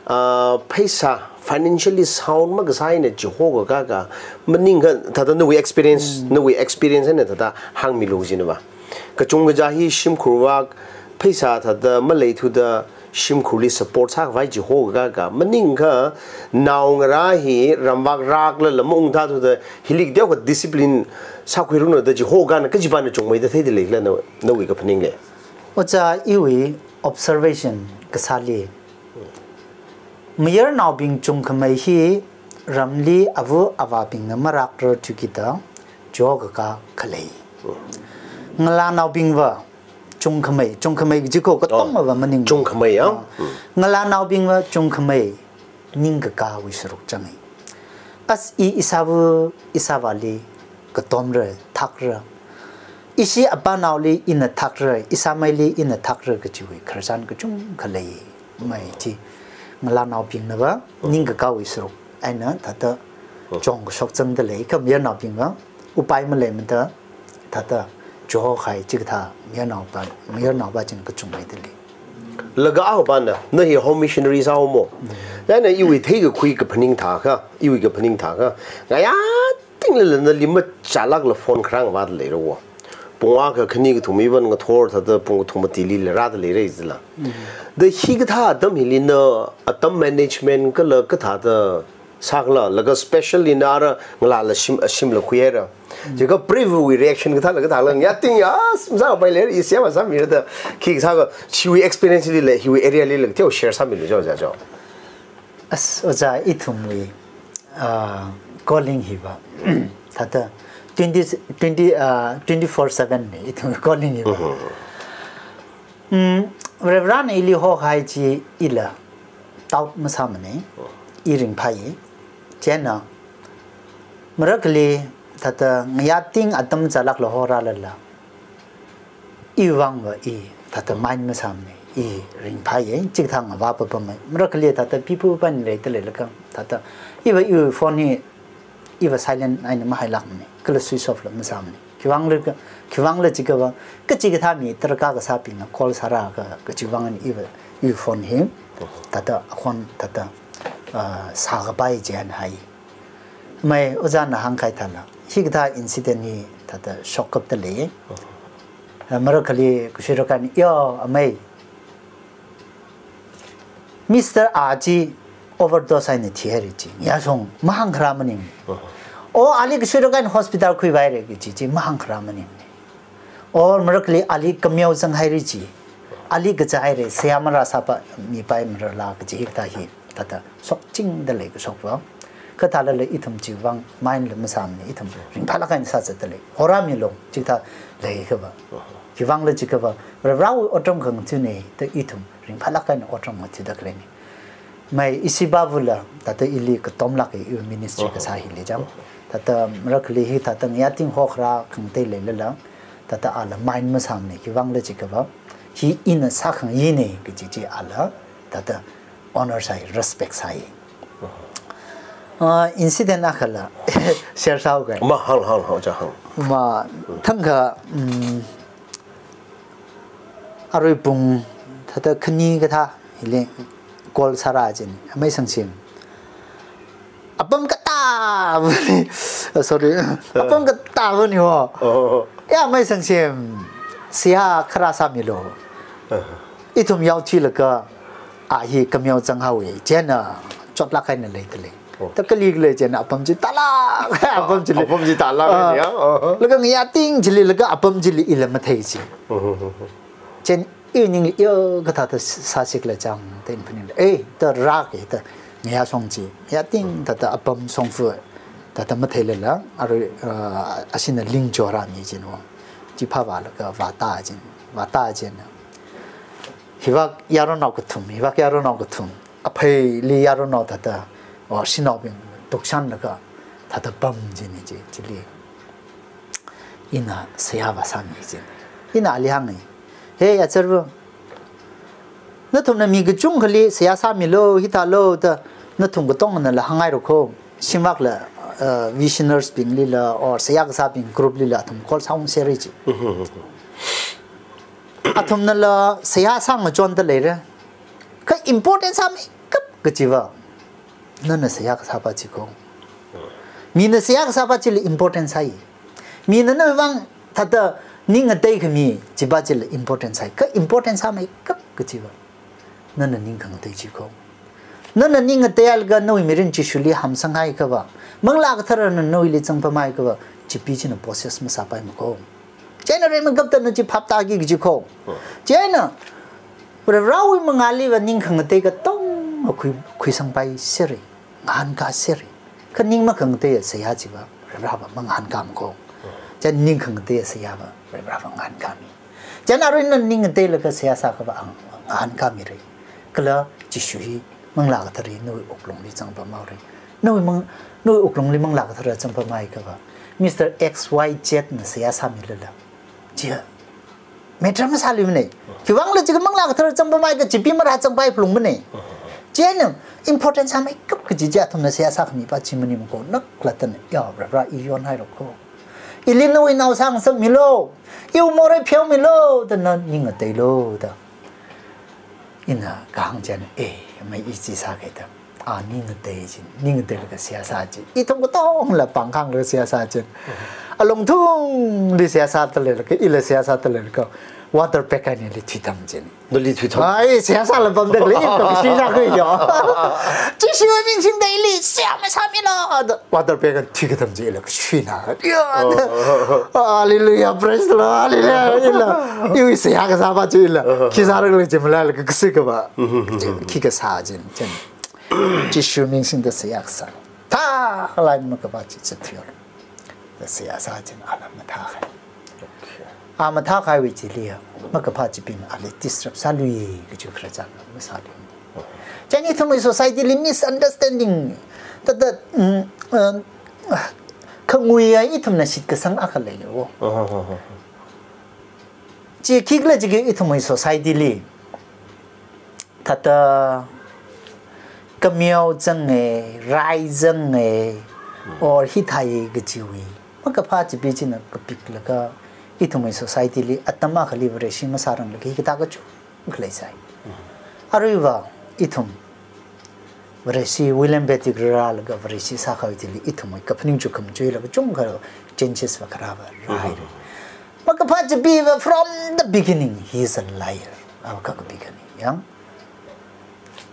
ah, pheisā financially sound makasā eina chihokakha, maningakha thāda nawui experience, mm, nawui experience eina thāda hāngmilu jinava. Kachungkaja hi shimkhurvak, pheisā thāda maleithuda, shimkhurli support sākhavai chihokakha, maningakha naongarā hi ramvak raklala maungthathuda, hili teokha discipline sākhuiranu da chihokakhana kachipāna chungmeida theida leikhala na, nawui kaphaningli? Ojā, iwui observation kasāli, mayarnaobing chungkhamei hi ramli avā avābingna marakrar thukida chihokakha khalei. Ngalānaobingva chungkhamei, chungkhamei kaji ko katongva maning. Chungkhamei, ya? Ah. Ngalānaobingva chungkhamei ningkakāwui saruk changa. As i ishāva, ishāvāli katomra, thakra. Ishi apānaoli ina thakra, ishāmeili ina thakra kajiwui khararchan kachungkha lei. Mai chi, ngalānaobingnava ningkakāwui saruk eina thāda chongkashok changda lei, kha mayarnaobingva upai maleimada thāda chihohai chikathā mayarnaopa, mayarnaopa china kachungmeida lei. Laga aho pana, na hi home missionary sāhaomo. Mm. Chieina iwui theikakhui kaphaning thākha, iwui kaphaning thākha, ngayātinglala nali machālākla phone kharā ngavāda leirawo. Pung akha khani kathum even ngathor thāda pung kathum matilila rāda leira jila. Mm. Da hikathā atam hili na atam management kala kathāda sākhala, laga specially na ara ngalāla shim, shimla khuihaira. Jiakha preview wui reaction kathāla kathāla, ngayāting ya, sāpai leira, i siama sāmira da, khi sākha, chiwui experience lila, hiwui area lila, teo share sāmilu jo, ja jo. As, ojā, ithumwui, ah, calling hiva, thāda, twenty, twenty, ah, twenty-four seven ni, ithumwui calling hiva. Mhm. Mm, Reverend ili hohai chi ila doubt masāmana, i ringphāya. Chieina, marakhali thāda ngayāting atam chālākla horālala, iwuivangva i thāda mind masāmana, i ringphāya, chikathā ngavāpapamei. Marakhali thāda pipu pan leida leilakha, thāda, iva iwui phone hi, iva silent eina mahailākmana, kala switch off la masāmana. Khiwuivangla ka, khiwuivangla jiakhava, kachikathā mi tarākha kasābingna call sārākha, kachiwuivang eina iva, iwui phone hi, thāda, akhon, thāda, ah, sākapai chieina hai. Mai, ojāna hāngkahai thāla, hikathā incident hi, thāda, shokkapda lei. Ah, marakhali kashui rakani, yo, amei, Mister A chi overdose eina thihaira chi, yāshong mahāngkharā maning. Uh-huh. O, ali kashuirakha eina hospital khuivāhaira kaji chi mahāngkharā maning. O, marakhali ali kameo zanghaira chi, ali kazāhaira, seihā marāsāpa, mipai marāla kaji hikathā hi, thāda, shokchingda lei kashokva. Kathālala ithum chiwuivang mind la masāmana, ithum ringphālāk eina sāzatda lei. Horāmilu, chikathā leiakhava. Khiwuivangla jiakhava, Varewui otram khangathana, da ithum ringphālāk eina otram ngathada khaleina. Mai ishi bavula, thāda ili katomlāka iwui ministry kasā hili jam. Thāda marakhali hi thāda ngayāting hokharā khangatei leilala, thāda ala mind masāmana, khiwuivangla jiakhava, hi ina sākhangayina kaji chi ala, thāda honor sāi, respect sāi. Ah, incident akhala share sāhaoga. Ma hāng, hāng, hāng, ja hāng. Ma thangkha, mm, arui pung thāda khani kathā hili call sārā jin, amei Sangsim. Apam katāvani, sorry, apam katāvani ho. Oh. Ya, amei Sangsim, seihā kharā sāmilu. Ithum yaothuilaga, a hi kameo zanghaowa, chieina chotlāk eina leidalei. Oh. Thāda kali kali chieina apam chi tālāk, apam chili. Apam chi tālāk, ah, ya? Oh. Laga ngayā ting chili laga apam chili ila mathei chi. Oh. Chieina i ningli, yo, kathāda sāsi khala chang, da ina phaning. Eh, thāda rāke, thāda ngayā shong chi. Ngayā ting, thāda apam shongfa, thāda matheilala, arui, ah, ashina ling chorāmi jin wo. Chi phāvālaga vātā jin, vātā jin. Hivāk yaronao kathum, hivāk yaronao kathum. Apheili yaronao thāda, o, shanaobing tukshanlaga, thāda pam jin chi, chili. Ina seihā vāsāmi jin. Ina ali hānga. Hey, achārva. Nathumna mi kachungkhali seihā sāmilu, hithālu, da nathum katongnala hāngngaira kho. Shimvakla, uh, visionaries binglila, or seihā kasābing group lila, athum call sāungserra ji. Athumnala seihā sāngachonda leira. Kha important sāmeikap kajiva, nana seihā kasāpa chi kho. Mina seihā kasāpa chili important sāi. Mina nawui vang thāda ning ngateikhami chipa chili important sāi. Kha important sāmeikap kajiva, nana ning khangatei chi kho. Nana ning ngateilaga nawui mirin Jishuli hamsanghaiakhava, Manglā Katharana nawuili zangpamhaiakhava, chipi china possess masāpaima kho. Chieina rimeikapta na chi phaptāki kaji kho. Chieina, Varivarāwui mangāliva ning khangatei katonga khui, khuisangpaiserra, ngahānkāserra. Kha ning makhangateiya seihā chiva, Varivarāva mangahānkāma kho. Chieina ning khangateiya seihāva, Varivarāva ngahānkāmi. Chieina arui nana ning ngateilaga seihā sāakhava, ang, ngahānkāmira. Kala Jishu hi, Manglā Kathara hi nawui wuklungli zangpamhaora. Nawui mang, nawui wuklungli Manglā Kathara zangpamhaiakhava, Mister X Y Z na seihā sāmilala, chiya matter masāluimana. Khiwuivangkhala jiakha Manglā Kathara zangpamhaiakha chipi marāzangpai phalungmana. Chieina important sāmeikap kaji chi athumna seihā sākhamipa chi maningmana kho, nakhalattana, ya, Varivarā i yonhaira kho. Ili nawui nao sāngasakmilu. Iwui morei pheomilu, da na ning ngateilu, da. Ina kahāng chieina, eh, amei i chi sākida. A, ning ngatei chi, ning ngateilaga seihā sā chi. Ithum katongla pāngkhanglaga seihā sā chi. Alungthungli seihā sāda leilaga, ila seihā sāda leilaga, water bag einali thuitham chi. Nali thuitham? Ai, seihā sāla pamda khalei, i kashuina khuiya. Jishuwui ming singda ili seihā masāmilu, da. Water bag eina thuikatham chi ila kashuina. Ya, oh, oh, oh. Hallelujah, praise the Lord, hallelujah, ila. Iwui seihā kasāpa chi ila. Oh, oh, oh. Khi sāra khala chi malailaga kashikapa. Mm-hmm. Khi kasā chi, chi. Jishu ming singda seihā kasā. Thālai makaphā chi zatthuihaora. Da seihā sā chi ala mathākahai. Okay. A mathākahaiwui chiliya, makaphā chibing ali disturb sālui kaji khararchan masālui. Chieina ithumwui society li misunderstanding, thāda, mm, um, khanguiya ithumna shitkasang akha leiya wo. Uh-huh, uh-huh. Chi khikhala jiakha ithumwui society li, thāda kameo zanga, rai zanga, or hithāya kajiwui makaphā chipi china kapiklaga, ithumwui society li atam akhali Vareshi masāranglaga hikathā kachungkha leisai. Aruiva ithum Vareshi, William Pettigrew rālaga Vareshi sākahai chili ithumwui kaphaning chukkhamajuila kachungkha changes va kharāva rāhaira. Makaphā chipiva from the beginning, he is a liar. Ava kakapik eina, yang.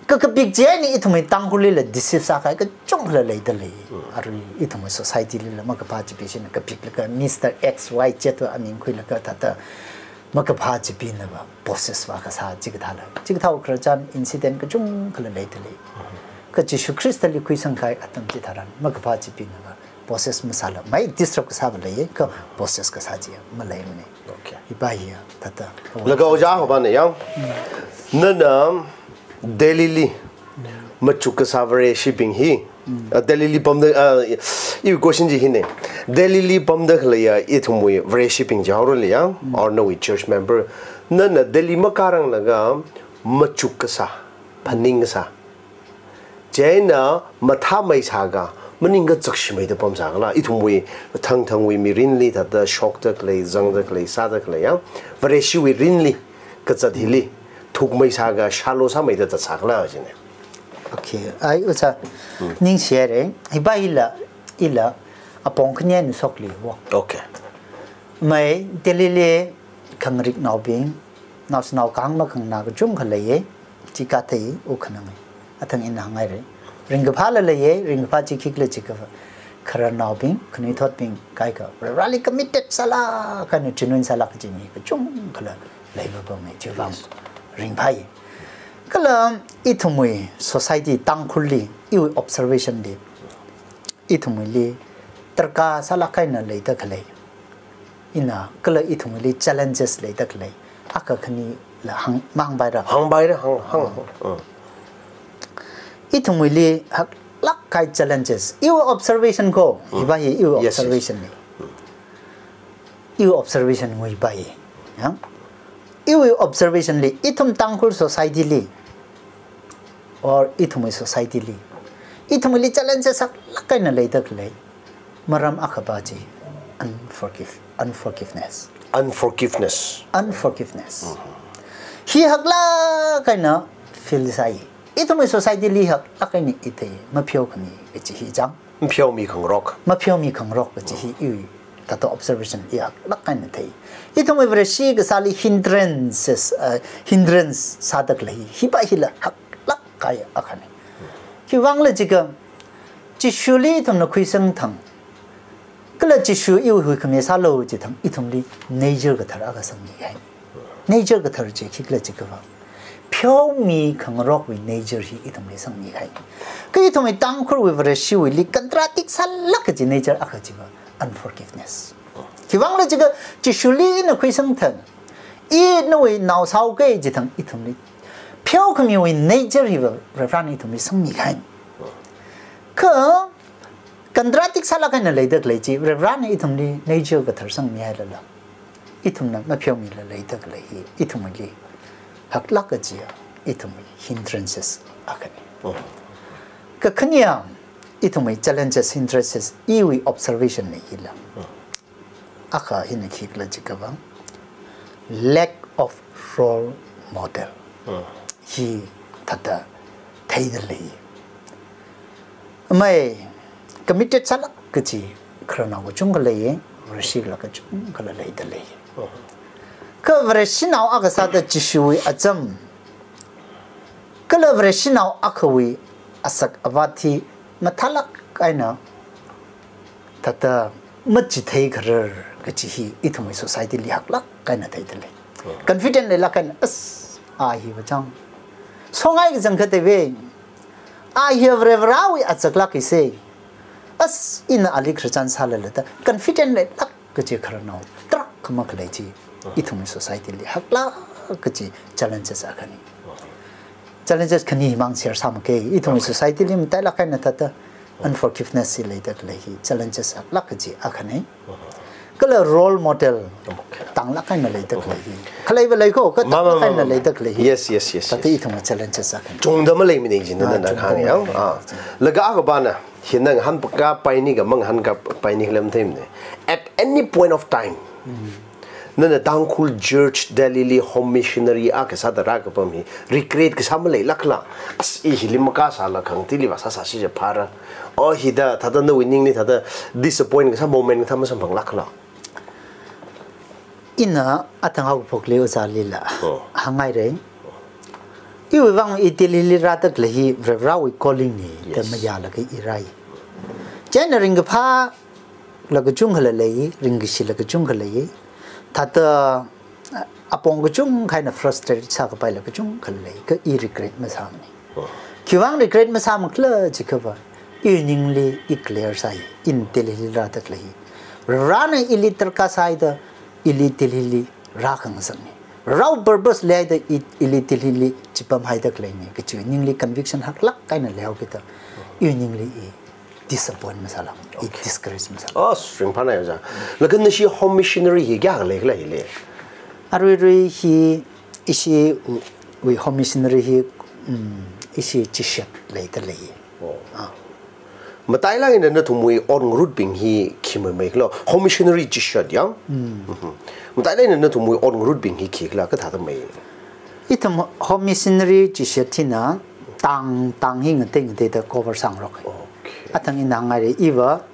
Kakapik chieina ithumwui Tangkhulli la deceive sākahai kachungkha la leida lei. Mm. Arui ithumwui society li la makaphā chipi china kapiklaga Mister X Y Z va aming khuilaga thāda makaphā chipina va possess va kasā chikathā la. Chikathāwui khararchan incident kachungkha la leida lei. Mm. Kha Jishu Khristali khuisangkahai atam chitharan makaphā chipina va possess masāla, mai disturb kasā va leiya, kha possess kasā chi maleimana. Okay. Hipa hiya, thāda. Laga ojā hopana yang. Mm. Nana Delhi li machuk kasā Vareshibing hi. Mm. Ah, Delhi li pamda, ah, iwui question chi hina. Delhi li pamda khaleiya ithumwui Vareshibing jihaorali ya, mm, or nawui church member. Nana Delhi makāranglaga machuk kasā, phaning kasā. Chieina mathāmei sākha, maningkachak shimeida pamsākhala, ithumwui, thangthangwui mirinli thāda shokda khalei, zangda khalei, sāda khalei, ya. Vareshiwui rinli, kazat hili, thukmei sākha, shālo sāmeida zatsākhala, jina. Okay, ai, oja, ningshihaira, hiva ila, ila, apong khani ngasokli wo. Okay. Mai, Delhili, khangariknaobing, naoshinao kahāng makhanganā kachungkha leiya, chi kathei, u khanang. Athang ina hāngngaira. Ringkaphāla leiya, ringkaphā chi khikhala jiakha, khararnaobing, khanuithotbing, kaikha, Vareli committed sālāk eina genuine sālāk kaji mi kachungkhala leipapamma, chiwui vang ringphāya. Kala ithumwui society Tangkhulli, iwui observation li, ithumwuili darkar sālāk eina leida khalei, ina kala ithumwuili challenges leida khalei, akha khanila hāng, mahāngpaira. Hāngpaira, hāng, hāng, hāng. Ithumwuili haklāk kahai challenges. Iwui observation ko, hiva hi iwui observation ni. Iwui observation ngui pai. Ya? Iwui observation li, ithum Tangkhul society li, or ithumwui society li, ithumwuili challenges haklāk eina leida khalei maram akhava chi, unforgive, unforgiveness. Unforgiveness. Unforgiveness. Hi haklāk eina feel sāi. Ithumwui society li haklāk eina ithei, mapheokhami kaji hi chang. Mapheomi khangarok. Mapheomi khangarok kaji hi iwui thāda observation i haklāk eina thei. Ithumwui Vareshi kasāli hindrances, uh, hindrance sāda khalei, hiva hila haklāk kahai akhana. Khiwui vangla jiakha, Jishuli ithumna khuisang thang, kala Jishu iwui huikhami sālu jithang, ithumli nature kathar akha sangmi kahai. Nature kathar chi khikhala jiakha, pheomi khangarokwui nature hi ithumli sangmi kahai. Kha ithumwui Tangkhulwui Vareshiwuili contradict sālāk kaji nature akha chiva unforgiveness. Khiwui vangla jiakha, Jishuli ina khuisang thang, i nawui nao sāhaoki jithang ithumli pheokhamiwui nature hiva Varena ithumli sangmi kahai. Kha contradict sālāk eina leida khalei chi, Varena ithumli nature kathar sangmihailala, ithumna mapheomila leida khalei hi, ithumwuili haklāk kajiya, ithumwui hindrances akhana. Kakhane, ithumwui challenges, hindrances, iwui observation na hila. Akha hina khikhala jiakha, lack of role model. Hi thāda theida lei. Mai, committed sālāk kaji khararnao kachungkha lei, Vareshila kachungkhala leida lei. Kha Vareshinao akha sāda Jishuwui acham, kala Vareshinao akhawui asak avat hi mathālāk eina thāda machithei kharar kaji hi ithumwui society li haklāk eina theida lei. Confident leilāk eina, as, a hiva chang songai kazang kathei ve. A hi Vare Varewui achaklāk kaise. As, ina ali Christian sālala da confident leilāk kaji khararnao tarākha makhalei chi, ithumwui society li haklāk kaji challenges akhana. Challenges khani himang share sāmake, ithumwui society li matailāk eina thāda unforgiveness hi leida khalei hi challenges haklāk kaji akhana. Kala role model tanglāk eina leida khalei hi. Khaleiva lei ko, kha tanglāk eina leida khalei hi. Yes, yes, yes, thāda yes. Ithumwui challenges akhana. Chungda maleimana jina, ah, na chungda khang yang. Maleimana. Ah. Laga akha pana, hina ngahānkapai ni kha mangahānkapai ni khala matheimana. At any point of time, nana Tangkhul Church Delhili home missionary akha sāda rākapam hi regret kasā maleilākla. As, i hili makasāla khangatei li vāsāsā chiakha phāra. O hithāda, thāda nawui ningli thāda disappoint kasā moment kathā masamphanglākla. Ina athang haokaphokli ojālila. Oh. Hāngngaira. Iwui vang i Delhili rāda khalei hi Vare Varewui calling na da, yes, mayālaga i rāi. Chieina ringkaphāla kachungkhala lei, ringkashila kachungkha lei. Thāda apong kachungkha eina frustrated sākapaila kachungkha lei, kha i regret masāmana. Oh. Khiwui vang regret masāmakhala jiakha, iwui ningli i clear sāi, ina Delhili rāda khalei hi Varena ili darkar sāhaida, ili Delhili rākhangasakna. Varewui purpose leihaida i, ili Delhili chipamhaida khaleina kaji ningli conviction haklāk eina leihaokida, iwui ningli i disappoint masāla, i, okay, discourage masāla. Oh, ringphāna ya ojā. Laga nashi home missionary hi kayākha leikhala hili? Aruirui hi ishiwui home missionary hi, um, ishi chishat leida lei. Oh. Ah. Matailāk eina nathumwui ot ngarutbing hi khi mei mei khala? Home missionary chishat yang? Mm. Mhm. Matailāk eina nathumwui ot ngarutbing hi khi khala, kathāda mei? Ithum home missionary chishat hina tang tang hi ngatei ngateida cover sāngarok. Okay. Athang ina hāngngaira, iva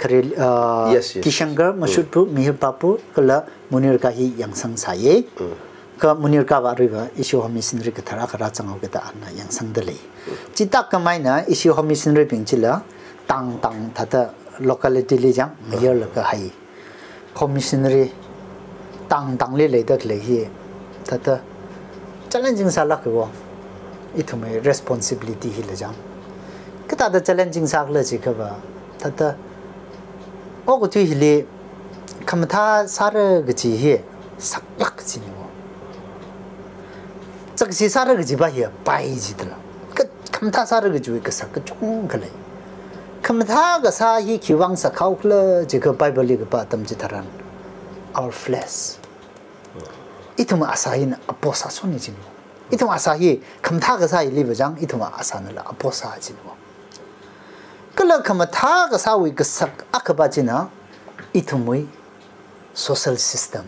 Kharel, uh, Yes, yes, yes. Kishankar, Mm. Mashutpu, Mihirpapu, kala Munirka hi yangsang sāya. Mm. Kha Munirkava aruiva ishi home missionary kathara kharā zanghaokida ana yangsangda lei. Chithākhamei eina ishi home missionary bing chila tang tang thāda locality li chang mayarlaga hai home missionary tang tangli leida khalei hi thāda challenging sālāka wo. Ithumwui responsibility hila chang. Kathāda challenging sākhala jiakhava thāda okathui hili khamathā sāra kaji hi saklāk kajina wo. Chākashi sāra kajiva hi pai jidala. Kha khamathā sāra kajiwui kasak kachungkha lei. Khamathā kasā hi khiwuivang sakhao khala jiakha Bible li kapā atam chitharan, our flesh. Ithum asā hina apos sāsoni jina wo. Ithum asā hi khamathā kasā hiliva chang, ithum asānala apos sā jina wo. Kala khamathā kasāwui kasak akhava china ithumwui social system,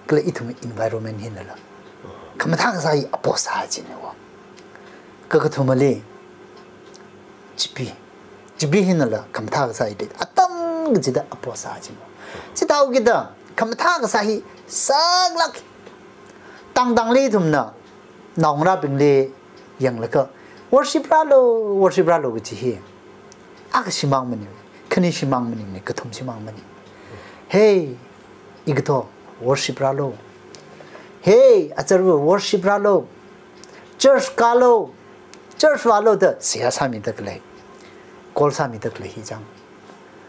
kala ithumwui environment hinala khamathā kasā hi apos sā jina wo. Kakathumali, chipi. Chipi hinala khamathā kasā hi atam kachida apos sā jina wo. Chithāhaokida khamathā kasā hi saklāk. Tang tangli ithumna naongarābingli yanglaga worship rālu, worship rālu kaji hi akha shimān maning, khani shimān maningmana, kathum shimān maning. Hey, ikato, worship rālu. Hey, achārva, worship rālu. Church kālu. Church vālu da seihā sāmida khalei, call sāmida khalei hi chang.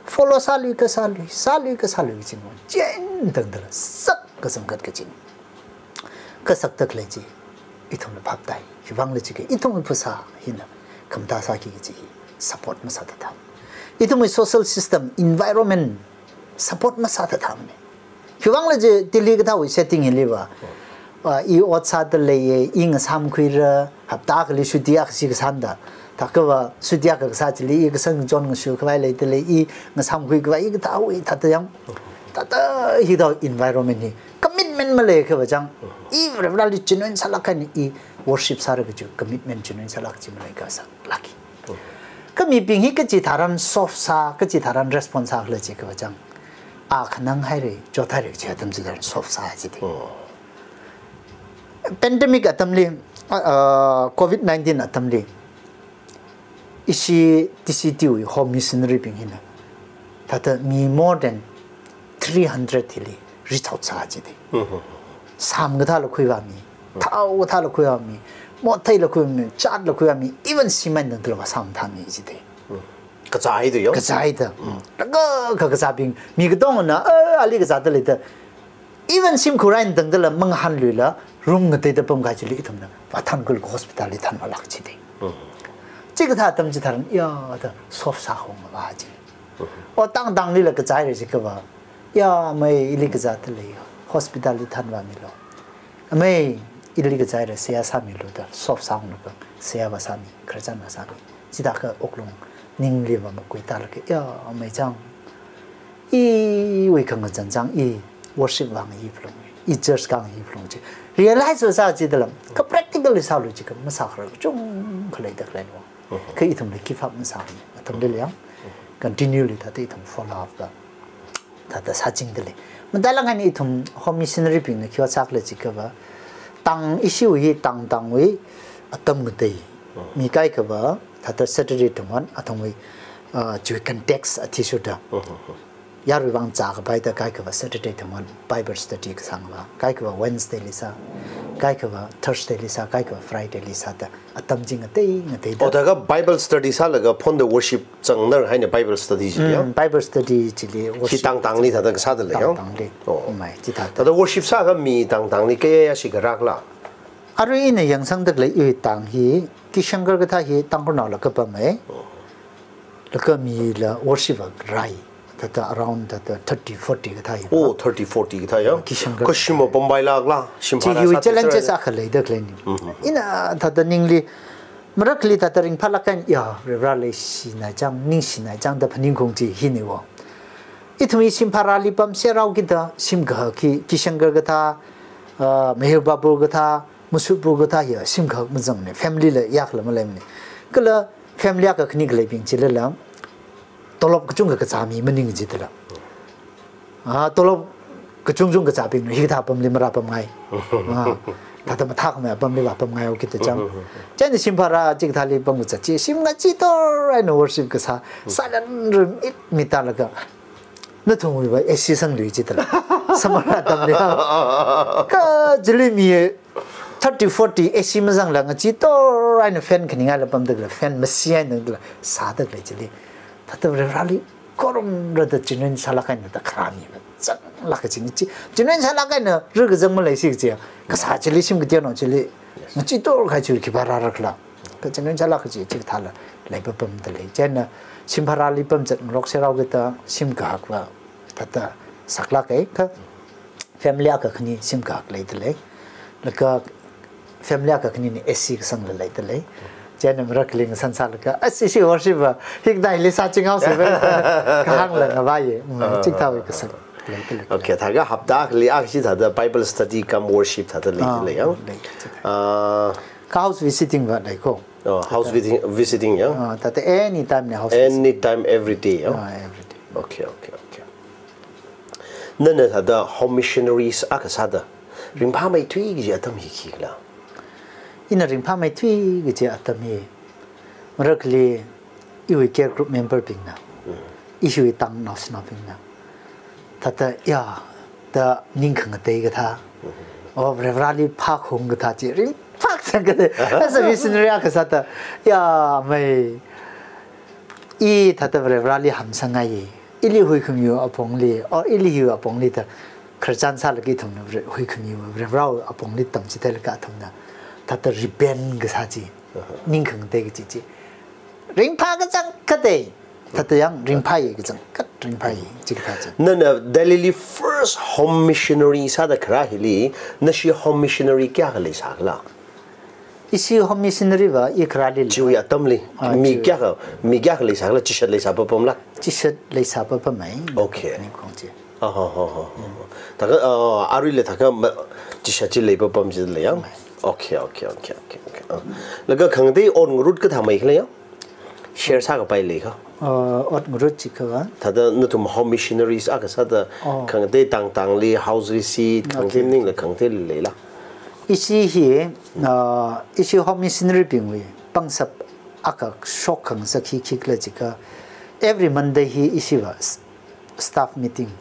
Follow sāluika sālui, sāluika sālui kajina wo. Chieina tangdala sak kazangkhat kajina. Kasakda khalei chi ithumna phap tai. Khiwuivang khala jiakha ithumwui phasā hina khamathā sāki kaji hi support masāthatha. Ithumwui social system, environment support masāthathamana. Khiwuivang khala jiakha Delhi kathāwui setting hiliva, ah, i ot sāda leiya, i ngasāmkhuira, hapta akhali chutti akha chi kasāna da. Thākhava chutti akha kasā chili i kasang chon ngashu khavai leida lei, i ngasāmkhui khavai, i kathāwui thāda yang. Thāda hithāda environment hi commitment maleiakhava chang, i Vareli genuine sālāk eina i worship sāra kaji commitment genuine sālāk chi maleikha saklāka. Kha mibing hi kachi tharan soft sā, kachi tharan response sā khala jiakhava chang, a khanang haira, chothaira kaji atam chitharan soft sā jida. Oh. Pandemic atamli, ah, ah, covid nineteen atamli, ishi T C T wui home missionary bing hina thāda mi more than three hundred hili reach out sā jida. Mhm. Sām kathāla khuivāmi, thao kathāla khuivāmi, motheila khuivāmi, chatla khuivāmi, even cement tangdala vāsāmthāmi jida. Kazāhaida yo? Kazāhaida. Mm. Laga kha kazābing, mi katongana, eh, ali kazāda leida. Even shimkhur eina tangdala mangahānluila, room ngateida pamkahai chili ithumna vāthankhuilaga hospital li thanvālāk jida. Mm. Chikathā atam chitharan, ya, da soft sāhaonga va chi. Mm. O tang tanglila kazāhaira jiakhava, ya, amei ili kazāda lei, hospital li thanvāmilu. Amei, ili kazāhaira, seihā sāmilu da, soft sāhaolaga, seihā vāsāmi, khararchan vāsāmi. Chithākha wuklung ningliva makuitālaga, ya, amei chang, iwui khangazan chang, i worship vāngayi phalung, i church kāngayi phalung chi realize vāsā jidala, kha practically sālu jiakha masākharar kachungkha leida khalei no. Mhm. Kha ithumli give up masāmana, athumli yang, mhm, continually thāda ithum follow up da, thāda sāchingda lei. Matailāk eina ithum home missionary bingna khi vāsā khala jiakhava, tang ishiwui hi tang tangwui atam ngatei. Mhm. Mi kaikhava thāda Saturday thangwan athumwui, ah, chiwui context athishurda. Mhm. Yaruivang zākapaida kaikhava Saturday thangwan Bible study kasāngva, kaikhava Wednesday li sā, kaikhava Thursday li sā, kaikhava Friday li sāda atam chi ngatei ngateida. O, thākha Bible study sālaga phonda worship zangnar haina Bible study chi ya? Mm, Bible study chili worship. Khi tang tangli thāda kasāda lei yo? Tang tangli. Oh. Mai, chithāda. Thāda worship sākha mi tang tangli kayāshi kharā khala? Arui ina yangsangda khalei iwui tang hi, Kishankar kathā hi Tangkhulnaola kapam e. Oh. Laga mila worship vārai. Thāda around thāda thirty, forty kathā hi. Oh, thirty, forty kathā ya? Kishankar. Kha shim vāpampailākla, shim chi vāra hiwui sā challenges tisāra akha leida khaleina. Mhm. Ina thāda ningli Marakhali thāda ringphālāk eina, ya, Vareli shinai chang, ningshinai chang da phaningkhaung chi hina wo. Ithum hi shim pharāli pamserhao kida, shim kahak hi, Kishankar kathā, uh, Mehir Babu kathā, Mashupbur kathā hi, shim kahak mazangna, family la yakla maleimana. Kala family akha khani khaleibing chilala, tolop kachungkha kazā mi maning jidala. Ah, tolop kachungchung kazābingna hikathā apamli marāpamngai. Ah, thāda mathākhamei apamli vāpamngai o kida chang. Chieina shim pharā chikathāli pamkazat chi, shim ngacheetor eina worship kasā, silent room it mi tālaga, nathumwuiva A C sangluiya jidala. Summer atamli. Kha chili mi thirty, forty A C mazangla ngacheetor eina fan khaningaila pamdala, fan masi eina dala sādalei chili. Thāda Vareli khorumrada genuine sālāk eina da kharā mi mazanglāk kaji chi. Genuine sālāk eina rikazang maleisi kaji. Kasā chili shim kateonao chili ngacheetor kahai chi khipā rārakhala. Kha genuine sālāk kaji chikathāla leipapamdalei. Chieina shim pharāli pamzat ngarokserhao kida shim kahakva thāda saklāka kha family akha khani shim kahak leidalei. Laga family akha khanina A C kasangla leidalei. Chieina marakhali ngasan sālaga, A C shi worship va, hikathāli sāchinghaosi va, kahāngla ngavaiya. Mm, chikathāwui kasak leidalei. Okay, thākha hapta akhali akha chi thāda Bible study cum worship thāda leidalei, ya? Ah, lei, chikathā. Ah, kha house visiting va lei ko. Oh, house visiting, visiting, ya? Ah, thāda anytime na house visiting. Anytime, every day, ya? Ah, every day. Okay, okay, okay. Nana thāda home missionaries akha sāda ringphāmeithui kaji atam hi khikhala? Ina ringphāmeithui kaji atam hi, marakhali iwui care group member bingna, ishi tang naoshinaobingna, thāda, ya, da ning khangatei kathā, o, Vareli phākhaung kathā chi ringphākazang kathā. As a missionary akha sāda, ya, mei, i thāda Vareli hamsangngaiya. Ili huikhamiwui apongli, o ili hiwui apongli da khararchan sālaga ithumna huikhamiwui Varewui apongli tamchitheilaga athumna thāda repent kasā chi, ning khangatei kaji chi ringphākazang kathā. Thāda yang ringphāya kazang, kha ringphāya, chikathā chi. Nana Delhili first home missionary sāda kharā hili, nashi home missionary kayākha leisākhala? Ishi home missionary va i kharāli lei. Chiwui atamli, ah, mi chiwui kayākha, mi kayākha leisākhala, chishat leisāpapamla? Chishat leisāpapamei. Okay. Ningkhong chi. Ah, ha, ha, ha, ha. Thākha, ah, aruila thākha ma-, chishat chi leipapam jilei ya? Mei. Okay, okay, okay, okay, okay. Ah. Laga khangatei ot ngarut kathā meikhala ya? Share sākapai leikha? Ah, ot ngarut chikhava? Thāda nathum home missionaries akha sāda, oh, khangatei tangtangli, house visit, khangatei, okay, maningla khangateili leila? Ishi hi, ah, ishi home missionary bingwui pangshap akha shok khangasak hi khikhala chiakha, every Monday hi ishiva s-, staff meeting,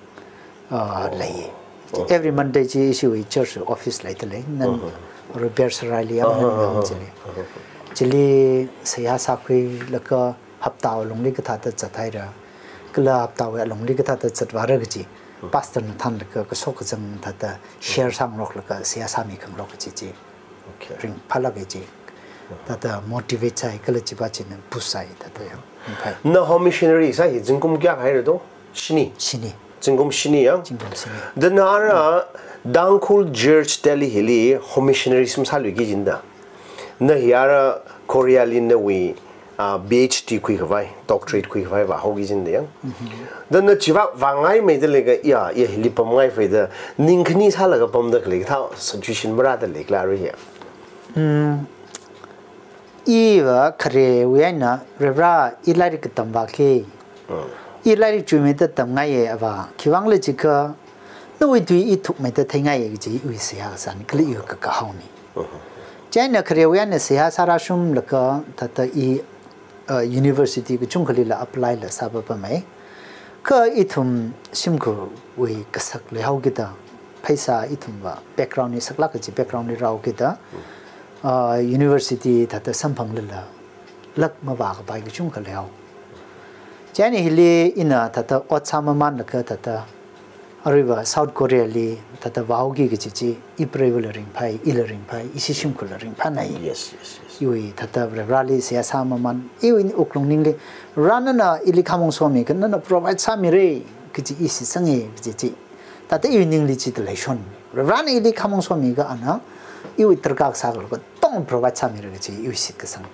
ah, oh, lei. Oh. Every Monday chi ishiwui church office leidalei. Nan, uh-huh, Ruber Saraili, uh-huh, yang, uh-huh, chili. Uh-huh. Chili seihā sākhuilaga haptawui lungli kathāda zathaira, kala haptawui lungli kathāda zatvāra kaji, hmm, pastor na thanlaga kashok kazang thāda share sāngaroklaga seihā sāmikhangarok kaji chi. Okay. Ringphālāka chi. Thāda motivate sāi, kala chiva china push sāi, thāda yang. Ringphāi. Na home missionary sā hi zingkum kayākha haira to? Shini? Shini. Zingkum shini ya? Zingkum shini. Thāda na ara Tangkhul Church Delhi hili home missionary sum sāluiki jida. Na hi ara Koreali nawui, ah, P H D khuikhavai, doctorate khuikhavai vāhaoki jida ya. Mhm. Thāda na chiva vāngaimeida leiakha, ya, ya hili pamngaiphaida, ning khani sālaga pamda khalei kathā situation marāda leikhala arui ya? Hmm. Iva kharewui eina, Reverend, i lairik katam vāki. Mm. I lairik chuimeida tamngaiya ava, khiwuivang khala chiakha, nawui tui i thukmeida theingaiya kaji iwui seihā kasāna, kala iwui kakahaona. Mhm. Chieina kharewui eina seihā sārāshunglaga, thāda i, uh, university kachungkhalila apply la sāpapamei. Kha ithum shimkhurwui kasak leihaokida, pheisā ithumva background hi saklāk kaji background hi rāhaokida, ah, university thāda samphanglala lāk mavākapai kachungkha leihao. Chieina hili ina thāda ot sāmamanlaga thāda aruiva South Koreali thāda vāhaoki kaji chi, i preivala ringphāi, ila ringphāi, ishi shimkhurla ringphānai. Yes, yes, yes. Iwui thāda Reverendli seihā sāmaman, iwui wuklung ningli, Reverend nana ili khamong somikha nana provide sāmira kaji i shitsanga kaji chi. Thāda iwui ningli chithāda leishon. Reverend ili khamong somikha ana, iwui darkar kasā katonga provide sāmira kaji iwui shitkasang.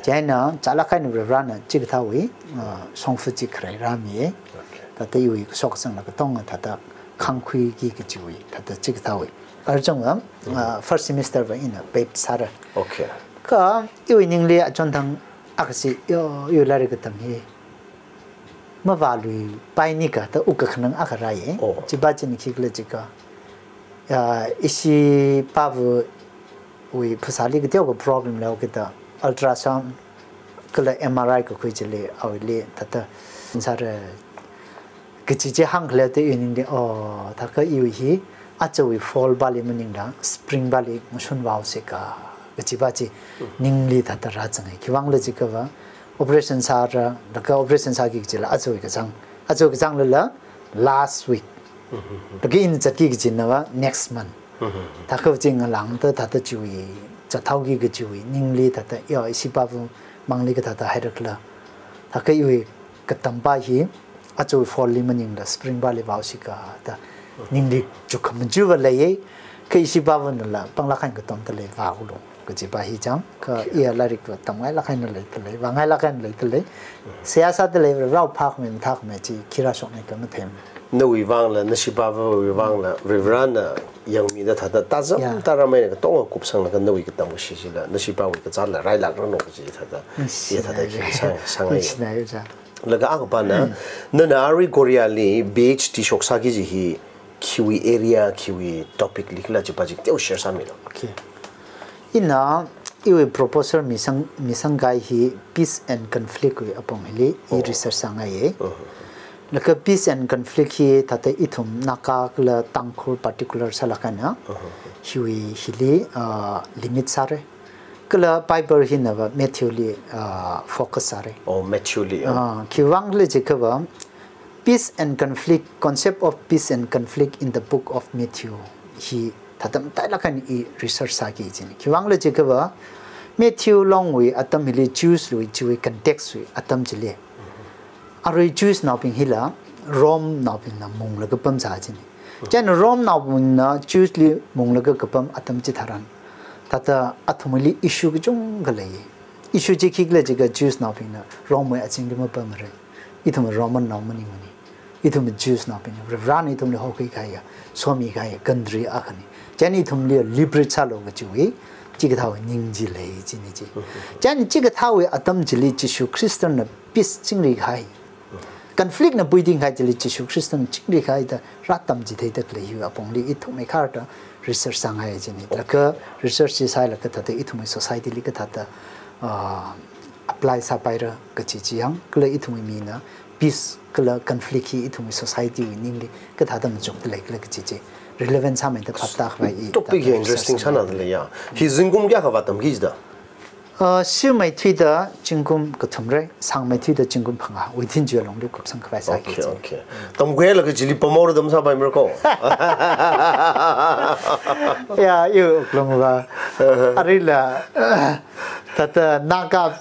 Chieina, chālāk eina Varivarana chikathāwui, uh, shongfa chi kharei rāmi. Okay. Thāda iwui kashok kazang la katonga thāda khangkhuiki kachiwui, thāda chikathāwui. Arjong va, uh, first semester va ina paid sāra. Okay. Kha iwui ningli achonthang akhasi, yo, iwui lairik katam hi mavāluipaini kathā wukkhanang akha rāye. Oh. Chiva china khikhala jiakha, ya, ishi pāvawui phasāli kateokha problem lei kida ultrasound kala M R I kakhui chili awuili thāda sāra kachi chi hāngkhaleoda iwui ningli, oh, thākha iwui hi ajawui fault vāli maningla, spring vāli ngashun vāhaosi ka, kachiva chi ningli thāda rāzanga. Khiwuivang khala jiakha va, operation sāra, laga operation sāki kachila ajawui kazang, ajawui kazang lala last week. Laga ina zatki kachina va next month. Thākha chi ngalāngda thāda chiwui, zathaoki kachiwui ningli thāda, yo, ishi pāvawui mangli kathāda hairakhala. Thākha iwui katampa hi, ajawui fault li maningla spring vāli vāhaosi ka da ningli chukkhamaja va leiye, kha ishi pāvanala panglāk eina katomda lei vāulu kajiva hi chang, kha iya lairik va tamngailāk eina leida lei, vāngailāk eina leida lei. Seihā sāda lei, rao phākhamei mathākhamei chi khi rāshokna kha matheimana. Nawui vangla, nashi pāvawui vangla, Varivarana yangmida thāda tazam, ya, tara maina katonga kupsanglaga nawui katam kashi chila, nashi pāvawui kazātla railākranu kaji thāda. Yes, iya thāda yes. Khi sāng, sāngai. Yes, yes, yes. Laga akhapana, nana arui Korea li B H D shoksāki kaji hi, khiwui area, khiwui topic li khala chiva chi kateo share sāmilu. Okay. Ina, iwui proposal misang, misangkahai hi peace and conflict wui apong hili i research sāngaiye. Laga peace and conflict hi thāda ithum Naga kala Tangkhul particular sālāk eina, hiwui hili, uh, limit sāra. Kala Bible hina va Matthew li, ah, focus sāra. Oh, Matthew li, ah. Ah, khiwuivang khala jiakha va, peace and conflict, concept of peace and conflict in the book of Matthew hi thāda matailāk eina i research sāki kajina. Khiwuivang khala jiakha va, Matthew longwui atam hili Jews wui, chiwui context wui atam chili. Arui Jews naobing hila Rome naobingna munglaga pamsā kajina. Chieina Rome naobingna Jews li munglaga kapam atam chitharan, thāda athumli issue kachungkha lei. Issue chi khikhala jiakha Jews naobingna Rome wui azingli mapamra. Ithum Roman nao maningmana. Ithum Jews naobingna, Varivarana ithumli hokhui kahaiya, somikahaiya country akhana. Chieina ithumli liberate sālu kachiwui, chikathāwui ning chi lei kajina chi. Chieina chikathāwui atam chili Jishu Khristana peace chingri kahai, conflict na puiting kahai chili Jishu Khristana chingri kahai da rātamchitheida khalei hiwui apongli ithum meikhar da research sāngai kajina. Laga research chi sāhailaga thāda ithumwui society li kathāda, ah, apply sāpaira kaji chi yang, kala ithumwui mina peace kala conflict hi ithumwui society wui ningli kathāda machukda leikhala kaji chi relevant sāmeida phaptā khavai i topic hi interesting sānada leiya. Hi zingkum kayākha vātamki jida? Uh, shimei thuida zingkum kathum rei, sangmei thuida zingkum phangā, within chi alongli kupsang khavai sāki. Okay, okay. Tamkhuilaga chili pamora dam sāpaimara ko. Ya, iwui wuklung va. Arila, thāda Naga,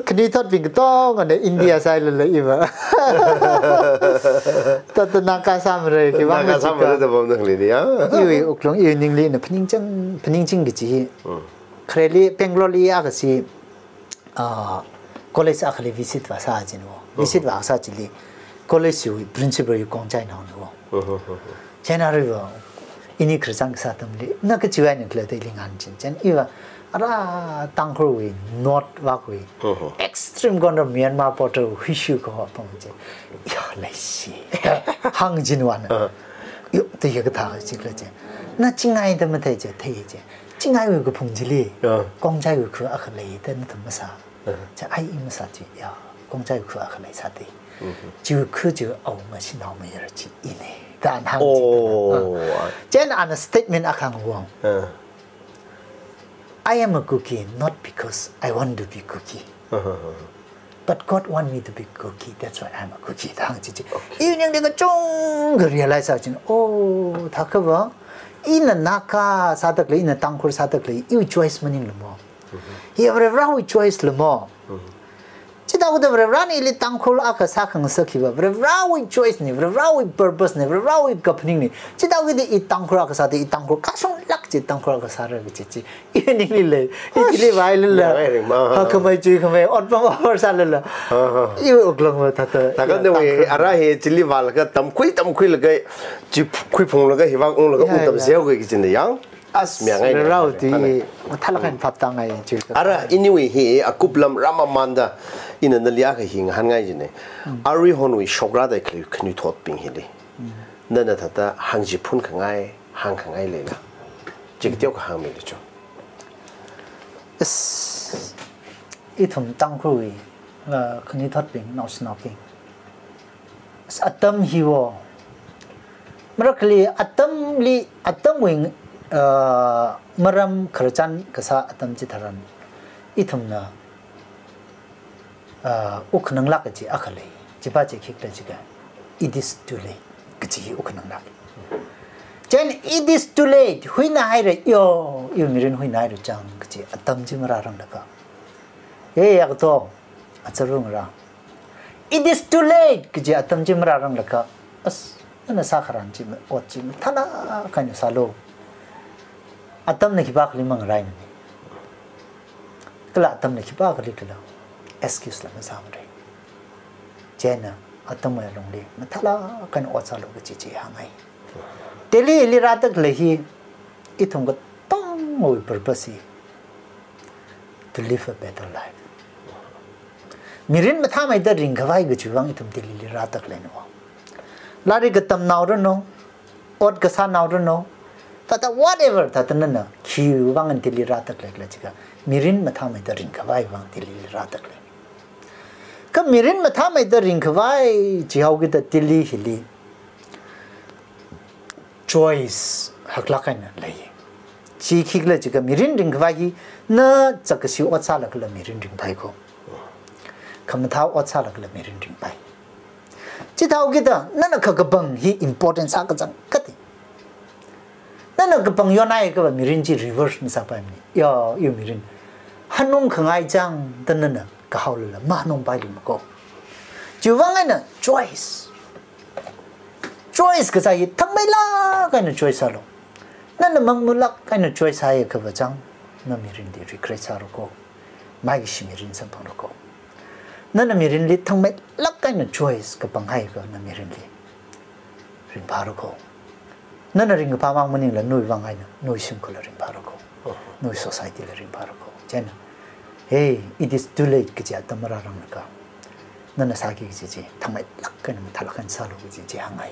khanuithotbing katongana India sāhailala iva. Thāda Naga sāmara, khiwuivang khala jiakha, Naga sāmara da pamda khalei ni, ya. Iwui wuklung, iwui ningli ina phaningching, phaningching kaji hi. Khareli Bangalore li akhasi, ah, college akhali visit vāsā kajina wo. Visit vāsā chili college wui principal hi Khongjai naona wo. Chieina arui va, ini khararchān kasā atamli, na kachiwui eina khala da ili ngahān kajina. Chieina iva, ara Tangkhulwui north vakwui, extreme corner Myanmar border wui Huishu kaho apong chi. Ya, leishi. Hāng kajina wana. Yo, da hi kathā chi khala chi. Na Chingai da mathei chi, thei chi. Chingaiwui kaphung chili, ah, Khongjaiwui kha akha lei da nathum masā. Ah. Chi ai i masā chi, ya, Khongjaiwui kha akha leisā da. Mhm. Chiwui kha chi awunga shanaomayara chi ina da ana hāng chi da na. Oh. Ah. Chieina ana statement akha hānga wo. Ah. "I am a Kuki not because I want to be Kuki." Uh-huh. But God want me to be Kuki, that's why I'm a Kuki, da hāng chi chi. Okay. Iwui ningli kachungkha realize sā kajina, oh, thākha va, ina Naga sāda khalei, ina Tangkhul sāda khalei, iwui choice maningla mo. Mm-hmm. Hi Varivarawui choice la mo. Mm-hmm. Chi Chithākida Varivarana ili Tangkhul akha sākhangasak hiva Varivarawui choice na, Varivarawui purpose na, Varivarawui kaphaning na. Chithākida i Tangkhul akha sāda i Tangkhul kashunglāk chi Tangkhul akha sāra kachi chi. I ningli lei, i chili vālala. Yangai ringma. Hakhamei chuikhamei, otpam over sālala. Aha. I wuklungva thāda. Thākha i nawui Tangkhul ara hi chili vālaga tamkhui tamkhuilaga, chi khuiphunglaga, hivāk unglaga, ya, ungtam ya, seoga kachina yang. As, myangai ne. Rao ti, thālāk eina phaptāngai chi. Ara, iniwui hi, akuplam rāmamānda, ina nali akha hi ngahānngai jina. Mm. Aruihonwui shokra da khalei khanuithotbing hili. Mm. Nana thāda hāngchiphun khangai, hāngkhangai leila. Chikateokha hāngmilu cho. As, ithum Tangkhulwui, uh, khanuithotbing, naoshinaobing. As, atam hiwo. Marakli atamli, atamwui, uh, maram khararchan kasā atam chitharan. Ithumna, uh, wuk khananglāk kachi akha lei. Chiva chi khikhala jiakha, it is too late kachi wuk khananglāk. Chieina it is too late, huinahaira, yo, iwui mirin huinahaira chang kachi atam chi marāranglakha. Hey, yakato, atsarungra. It is too late kachi atam chi marāranglakha. As, nana sākharan chi, ot chi mathālāk eina sālu. Atamna khipākhali mangaraimana. Kala atamna khipākhali kala excuse la masāmara. Chieina atamwui alungli mathālāk eina ot sālu kachi chi hāngngai. Delhili rāda khalei hi ithum katongawui purpose hi to live a better life. Mirin mathāmeida ringkhavai kachiwui vang ithum Delhili rāda khaleina. Lairik katamnao ranu, ot kasānao ranu, thāda whatever, thāda nana khiwui vang Delhili rāda khalei khala jiakha, mirin mathāmeida ringkhavai vang Delhili rāda khalei. Kha mirin mathāmeida ringkhavai chihaokida Delhi hili choice haklāk eina lei. Chi khikhala jiakha mirin ringkhavai hi, na chākashi ot sālakhala mirin ringpai ko. Khamathā ot sālakhala mirin ringpai. Chithāhaokida, nana khakapang hi important sākachang kati. Nana kapang yonhaiakhava mirin chi reverse masāpaimana. Ya, iwui mirin hanung khangai chang da nana kahaolala mahanungpailu mako. Chiwui vang eina choice. Choice kasā hi thangmeilāk eina choice sālu. Nana mangmulāk eina choice sāhaiakhava chang, na mirinli regret sāra ko. Maikashi mirin samphangra ko. Nana mirinli thangmeilāk eina choice kapanghaiakha na mirinli ringphāra ko. Nana ringkaphā mang maningla nawui vang eina, nawui shimkhurla ringphāra ko. Nawui society la ringphāra ko. Chieina, hey, it is too late kachi atam marāranglakha, nana sāki kachi chi thangmeilāk eina mathālāk eina sālu kachi chi hāngngai.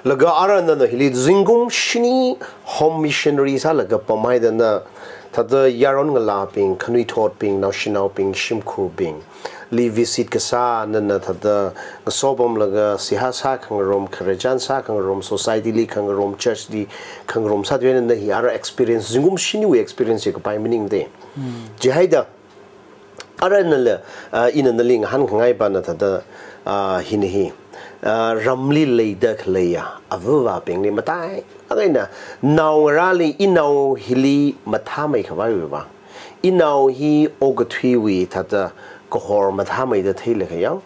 Laga ara nana hili zingkum shini home missionary sālaga pamhaida na thāda yaron ngalābing, khanuithotbing, naoshinaobing, shimkhurbingli visit kasā, nana thāda ngasopamlaga seihā sākhangarum, khararchan sākhangarum, society li khangarum, church li khangarum sāthuina, na hi ara experience, zingkum shiniwui experience hi kapai maningmana. Hmm. Chihaida, ara nala, ah, ina nali ngahānkhangaiva na thāda, ah, hina hi, ah, ramli leida khaleiya avāva̱bingli matailāk eina, naongarāli, inao hili mathāmeikhavaiwui vang, inao hi okathuiwui thāda kahor mathāmeida theilakha yang,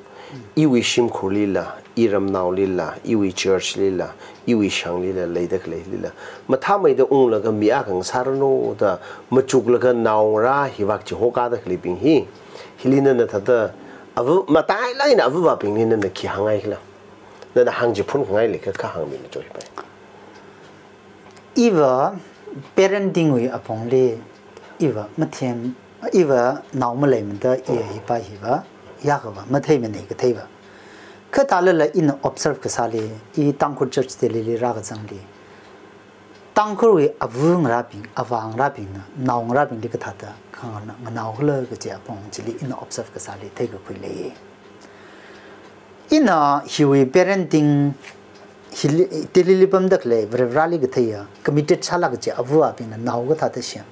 iwui shimkhurlila, iramnaolila, iwui church lila, iwui shanglila, leida khaleilila mathāmeida unglaga mi akha ngasāranu da machuklaga naongarā hivāk chihokāda khaleibing hi, hili nana thāda avā, matailāk eina avāva̱bingli nana khi hāngngaikhala? Nana hāngchiphun khangai leikha kha hāngmilu cho hipai. Iva parenting wui apongli, iva mathem, iva nao maleimada i hipa hiva, yakhava matheimana katheiva. Kha thālala ina observe kasāli, i Tangkhul Church Delhili rākazangli, Tangkhulwui avāngarābing, avāngarābingna naongarābingli kathāda khangana nganaokhala kachi apong chili ina observe kasāli theikakhui lei. Ina hiwui parenting hili, Delhili pamda khalei, Varivarāli katheiya, committed sālāk kachi avāva̱bingna nao kathāda sem,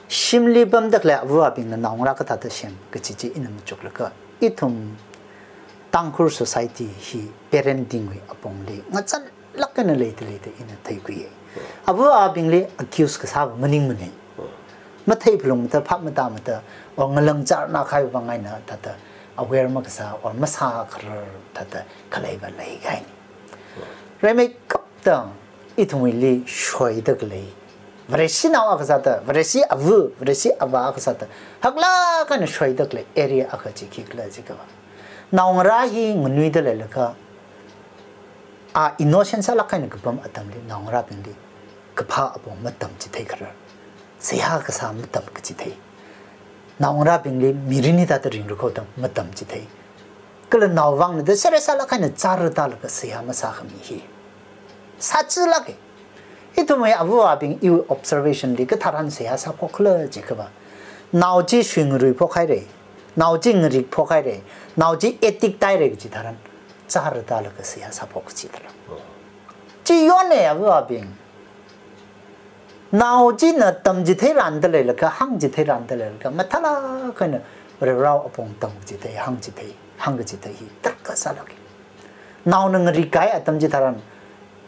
shimli pamda khalei avāva̱bingna naongarā kathāda sem kachi chi ina machuklaga, ithum Tangkhul society hi parenting wui apongli ngachānlāk eina leida leida ina theikhuiya. Avāva̱bingli accuse kasāva maningmana. Mathei phalungmada, phap matāmada, or ngalangchar na khai vang eina thāda aware makasā or masākharar thāda khaleiva leikahaina. Rimeikapta ithumwuili shoida khalei, Vareshinao akha sāda, Vareshi ava, Vareshi avā akha sāda haklāk eina shoida khalei area akha chi khikhala jiakha, naongarā hi nganuida leilakha, a innocent sālāk eina kapam atamli naongarābingli kaphā apong matamchitheikharar, seihā kasā matamkachithei, naongarābingli mirin hithāda ringra kho da matamchithei, kala naovāngna da serious sālāk eina chara tālaga seihā masākhami hi sāchilāka. Ithumwui avāvabing iwui observation li katharan seihā sāphokkhala jiakhava, nao chi shuingarui phokhaira, nao chi ngarik phokhaira, nao chi addict tāhaira kaji tharan chara tālaga seihā sāphok kaji tharan. Chi yonne avāvabing. Nao china tamchitheiranda leilakha, hāngchitheiranda leilakha, mathālāk eina Varerao apong tamkachithei, hāngchithei, hāngkachithei hi darkar sālāka. Naona ngarikkahai atam chitharan,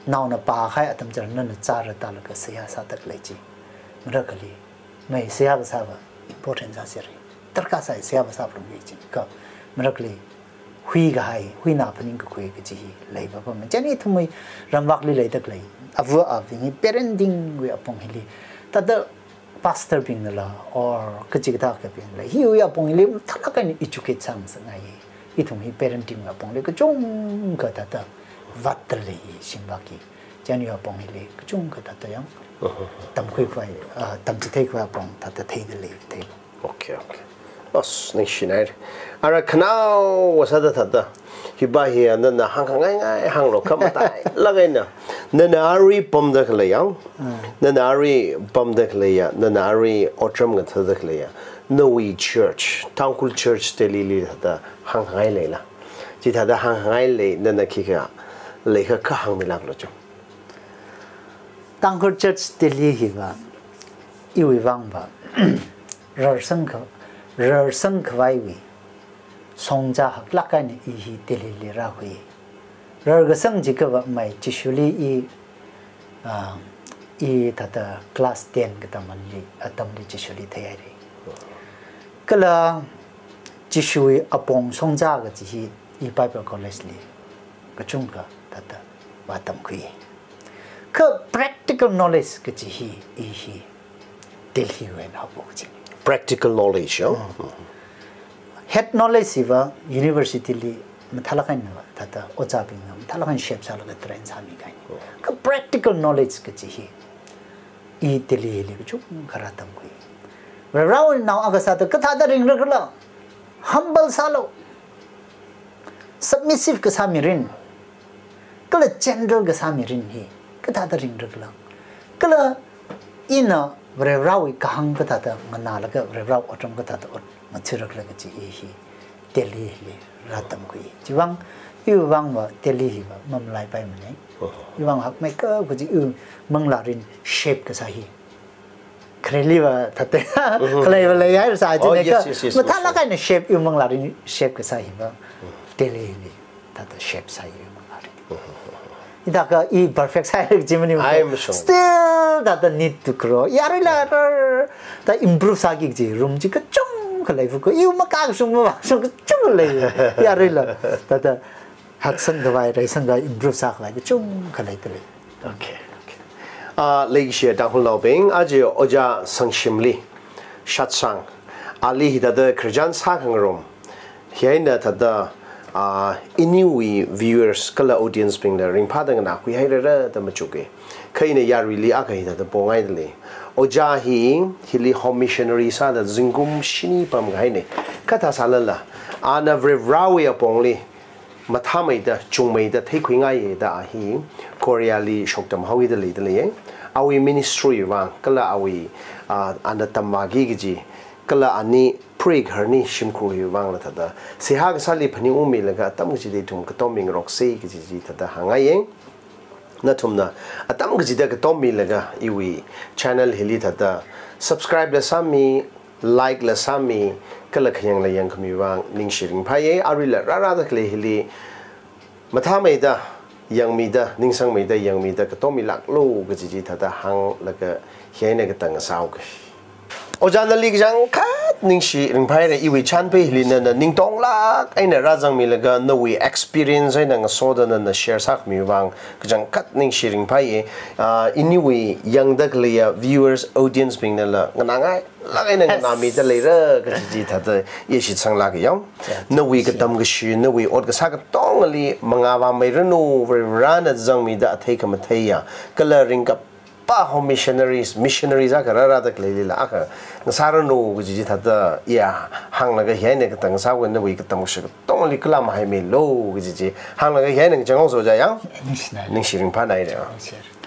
naona pākahai atam chitharan nana chara tālaga seihā sāda khalei chi marakhali, mai seihā kasāva important sāsera. Darkar sāi seihā kasā phalungra chi. Kha marakhali huikahai, huinā phaningkakhui kaji hi leipapama. Chieina ithumwui ramvakli leida khalei avāvabing hi parenting wui apong hili, thāda pastor bingnala or kachikathā kabingnala, hiwui apong hili mathālāk eina educate sāngasakngai. Ithum hi parenting wui apongli kachungkha thāda vātda lei shimvak hi. Chieina hiwui apong hili kachungkha thāda yang tamkhuikhavai, ah, tamchitheikhavai apong thāda theida lei thei. Okay, okay. As, ningshinaira. Ara khanaowa sāda thāda, hiva hi nana hāngkhangaingai hānglu, kha matailāk eina nana arui pamda khaleiya, nana arui pamda khaleiya, nana arui otram ngathada khaleiya, nawui church, Tangkhul Church Delhi li thāda hāngkhangai leila? Chithāda hāngkhangai lei, nana khikha leikha kha hāngmilāklu chu. Tangkhul Church Delhi hiva iwui vangva rarsangkha, rarsangkhavaiwui shongza haklāk eina i hi Delhi li rākhui. Rarkasang jiakhava mai Jishuli i, ah, i thāda class ten katamli, atamli Jishuli theihaira. Kala Jishuwui apong shongza kaji hi i Bible College li kachungkha thāda vātamkhui. Kha practical knowledge kaji hi, i hi Delhi wui eina haophok kaji. Practical knowledge, oh? Mm. Head knowledge hiva university li mathālāk eina thāda ojābingna mathālāk eina shape sālaga train sāmikahai. Oh. Kha practical knowledge kaji hi i Delhi li kachungkha rātamkhui. Varewui nao akha sāda kathāda ringrakhala, humble sālu, submissive kasā mirin, kala gentle kasā mirin hi kathāda ringrakhala, kala ina Varewui kahāng kathāda nganālaga Varewui otram kathāda ot ngathārakhala kaji i hi Delhi li rātamkhui. Chivang, iwui vangva Delhi hiva mamalaipaimana. Oh. Iwui vang hakmeikap kaji iwui manglārin shape kasā hi. Khareliva thāda, mhm, khaleiva leihaira sā, oh, chieina yes, kha, yes, yes, mathālāk eina shape, iwui manglārin shape kasā hiva, mm, Delhi li thāda shape sāi iwui manglārin. Mhm. Hithākha i perfect sāhaira kaji maningmana. Ai, mashung. Still thāda need to grow. Yaruila rar, thāda improve sāki kaji room chi kachungkha leiphalungra. Iwui makashung mavāshung kachungkha lei. Yaruila thāda haksangkhavai, reisangkhavai, improve sākhavai kachungkha leida lei. Okay, okay. Ah, leikashiya Tangkhulnaobing, aja Ojā Sangshimli shatsang, ali hithāda khararchan sākhangarum, hi eina thāda, ah, iniwui viewers kala audience bingna ringphāda nganākhuihairara da machuka. Kha ina yaruili akha hithāda pongaida lei. Ojā hi hili home missionary sāda zingkum shini pamkahaina. Kathā sālala, ana Varivarāwui apongli mathāmeida, chungmeida theikhuingaiya da a hi Korea li shoktam haoda leida leiya. Awui ministry vang, kala awui, ah, ana tamvāki kaji, kala ani preigahar ani shimkhurwui vangla thāda seihā kasāli phaningungmilaga atam kachida ithum katom mingaroksa kaji chi thāda hāngngaiya. Nathumna atam kachida katom milaga iwui channel hili thāda subscribe la sāmi, like la sāmi, kala khayangla yangkhami vang ningshi ringphāya. Aruila rārada khalei hili mathāmeida, yangmida, ningsangmeida, yangmida katom milāklu kaji chi thāda hānglaga hi eina katang sāuka. Ojā nali kachangkhat ningshi ringphai re, iwui chānpei hili nana ningtonglāk eina rāzangmilaga nawui experience eina ngasoda nana share sākhami vang kachangkhat ningshi ringphai e. Ah, iniwui yangda khaleiya viewers, audience bingna la nganāngailāk eina nganāmida leira kaji chi thāda i shitsanglāk e yang. Yeah, nawui katam kashi, nawui ot kasā katongali mangā vāmeiranu, Varivarana zangmida athei khamatheiya kala ringkap pa ho missionaries, missionaries akha rārāda khaleilila akha ngasāranu kaji chi thāda, ya, hānglaga hi eina katang sāwui nawui katam kashi katongali kala mahaimeilu kaji chi hānglaga hi eina kachang hongso ja yang. Ningshina. Ningshi ringphānai re. Ningshi.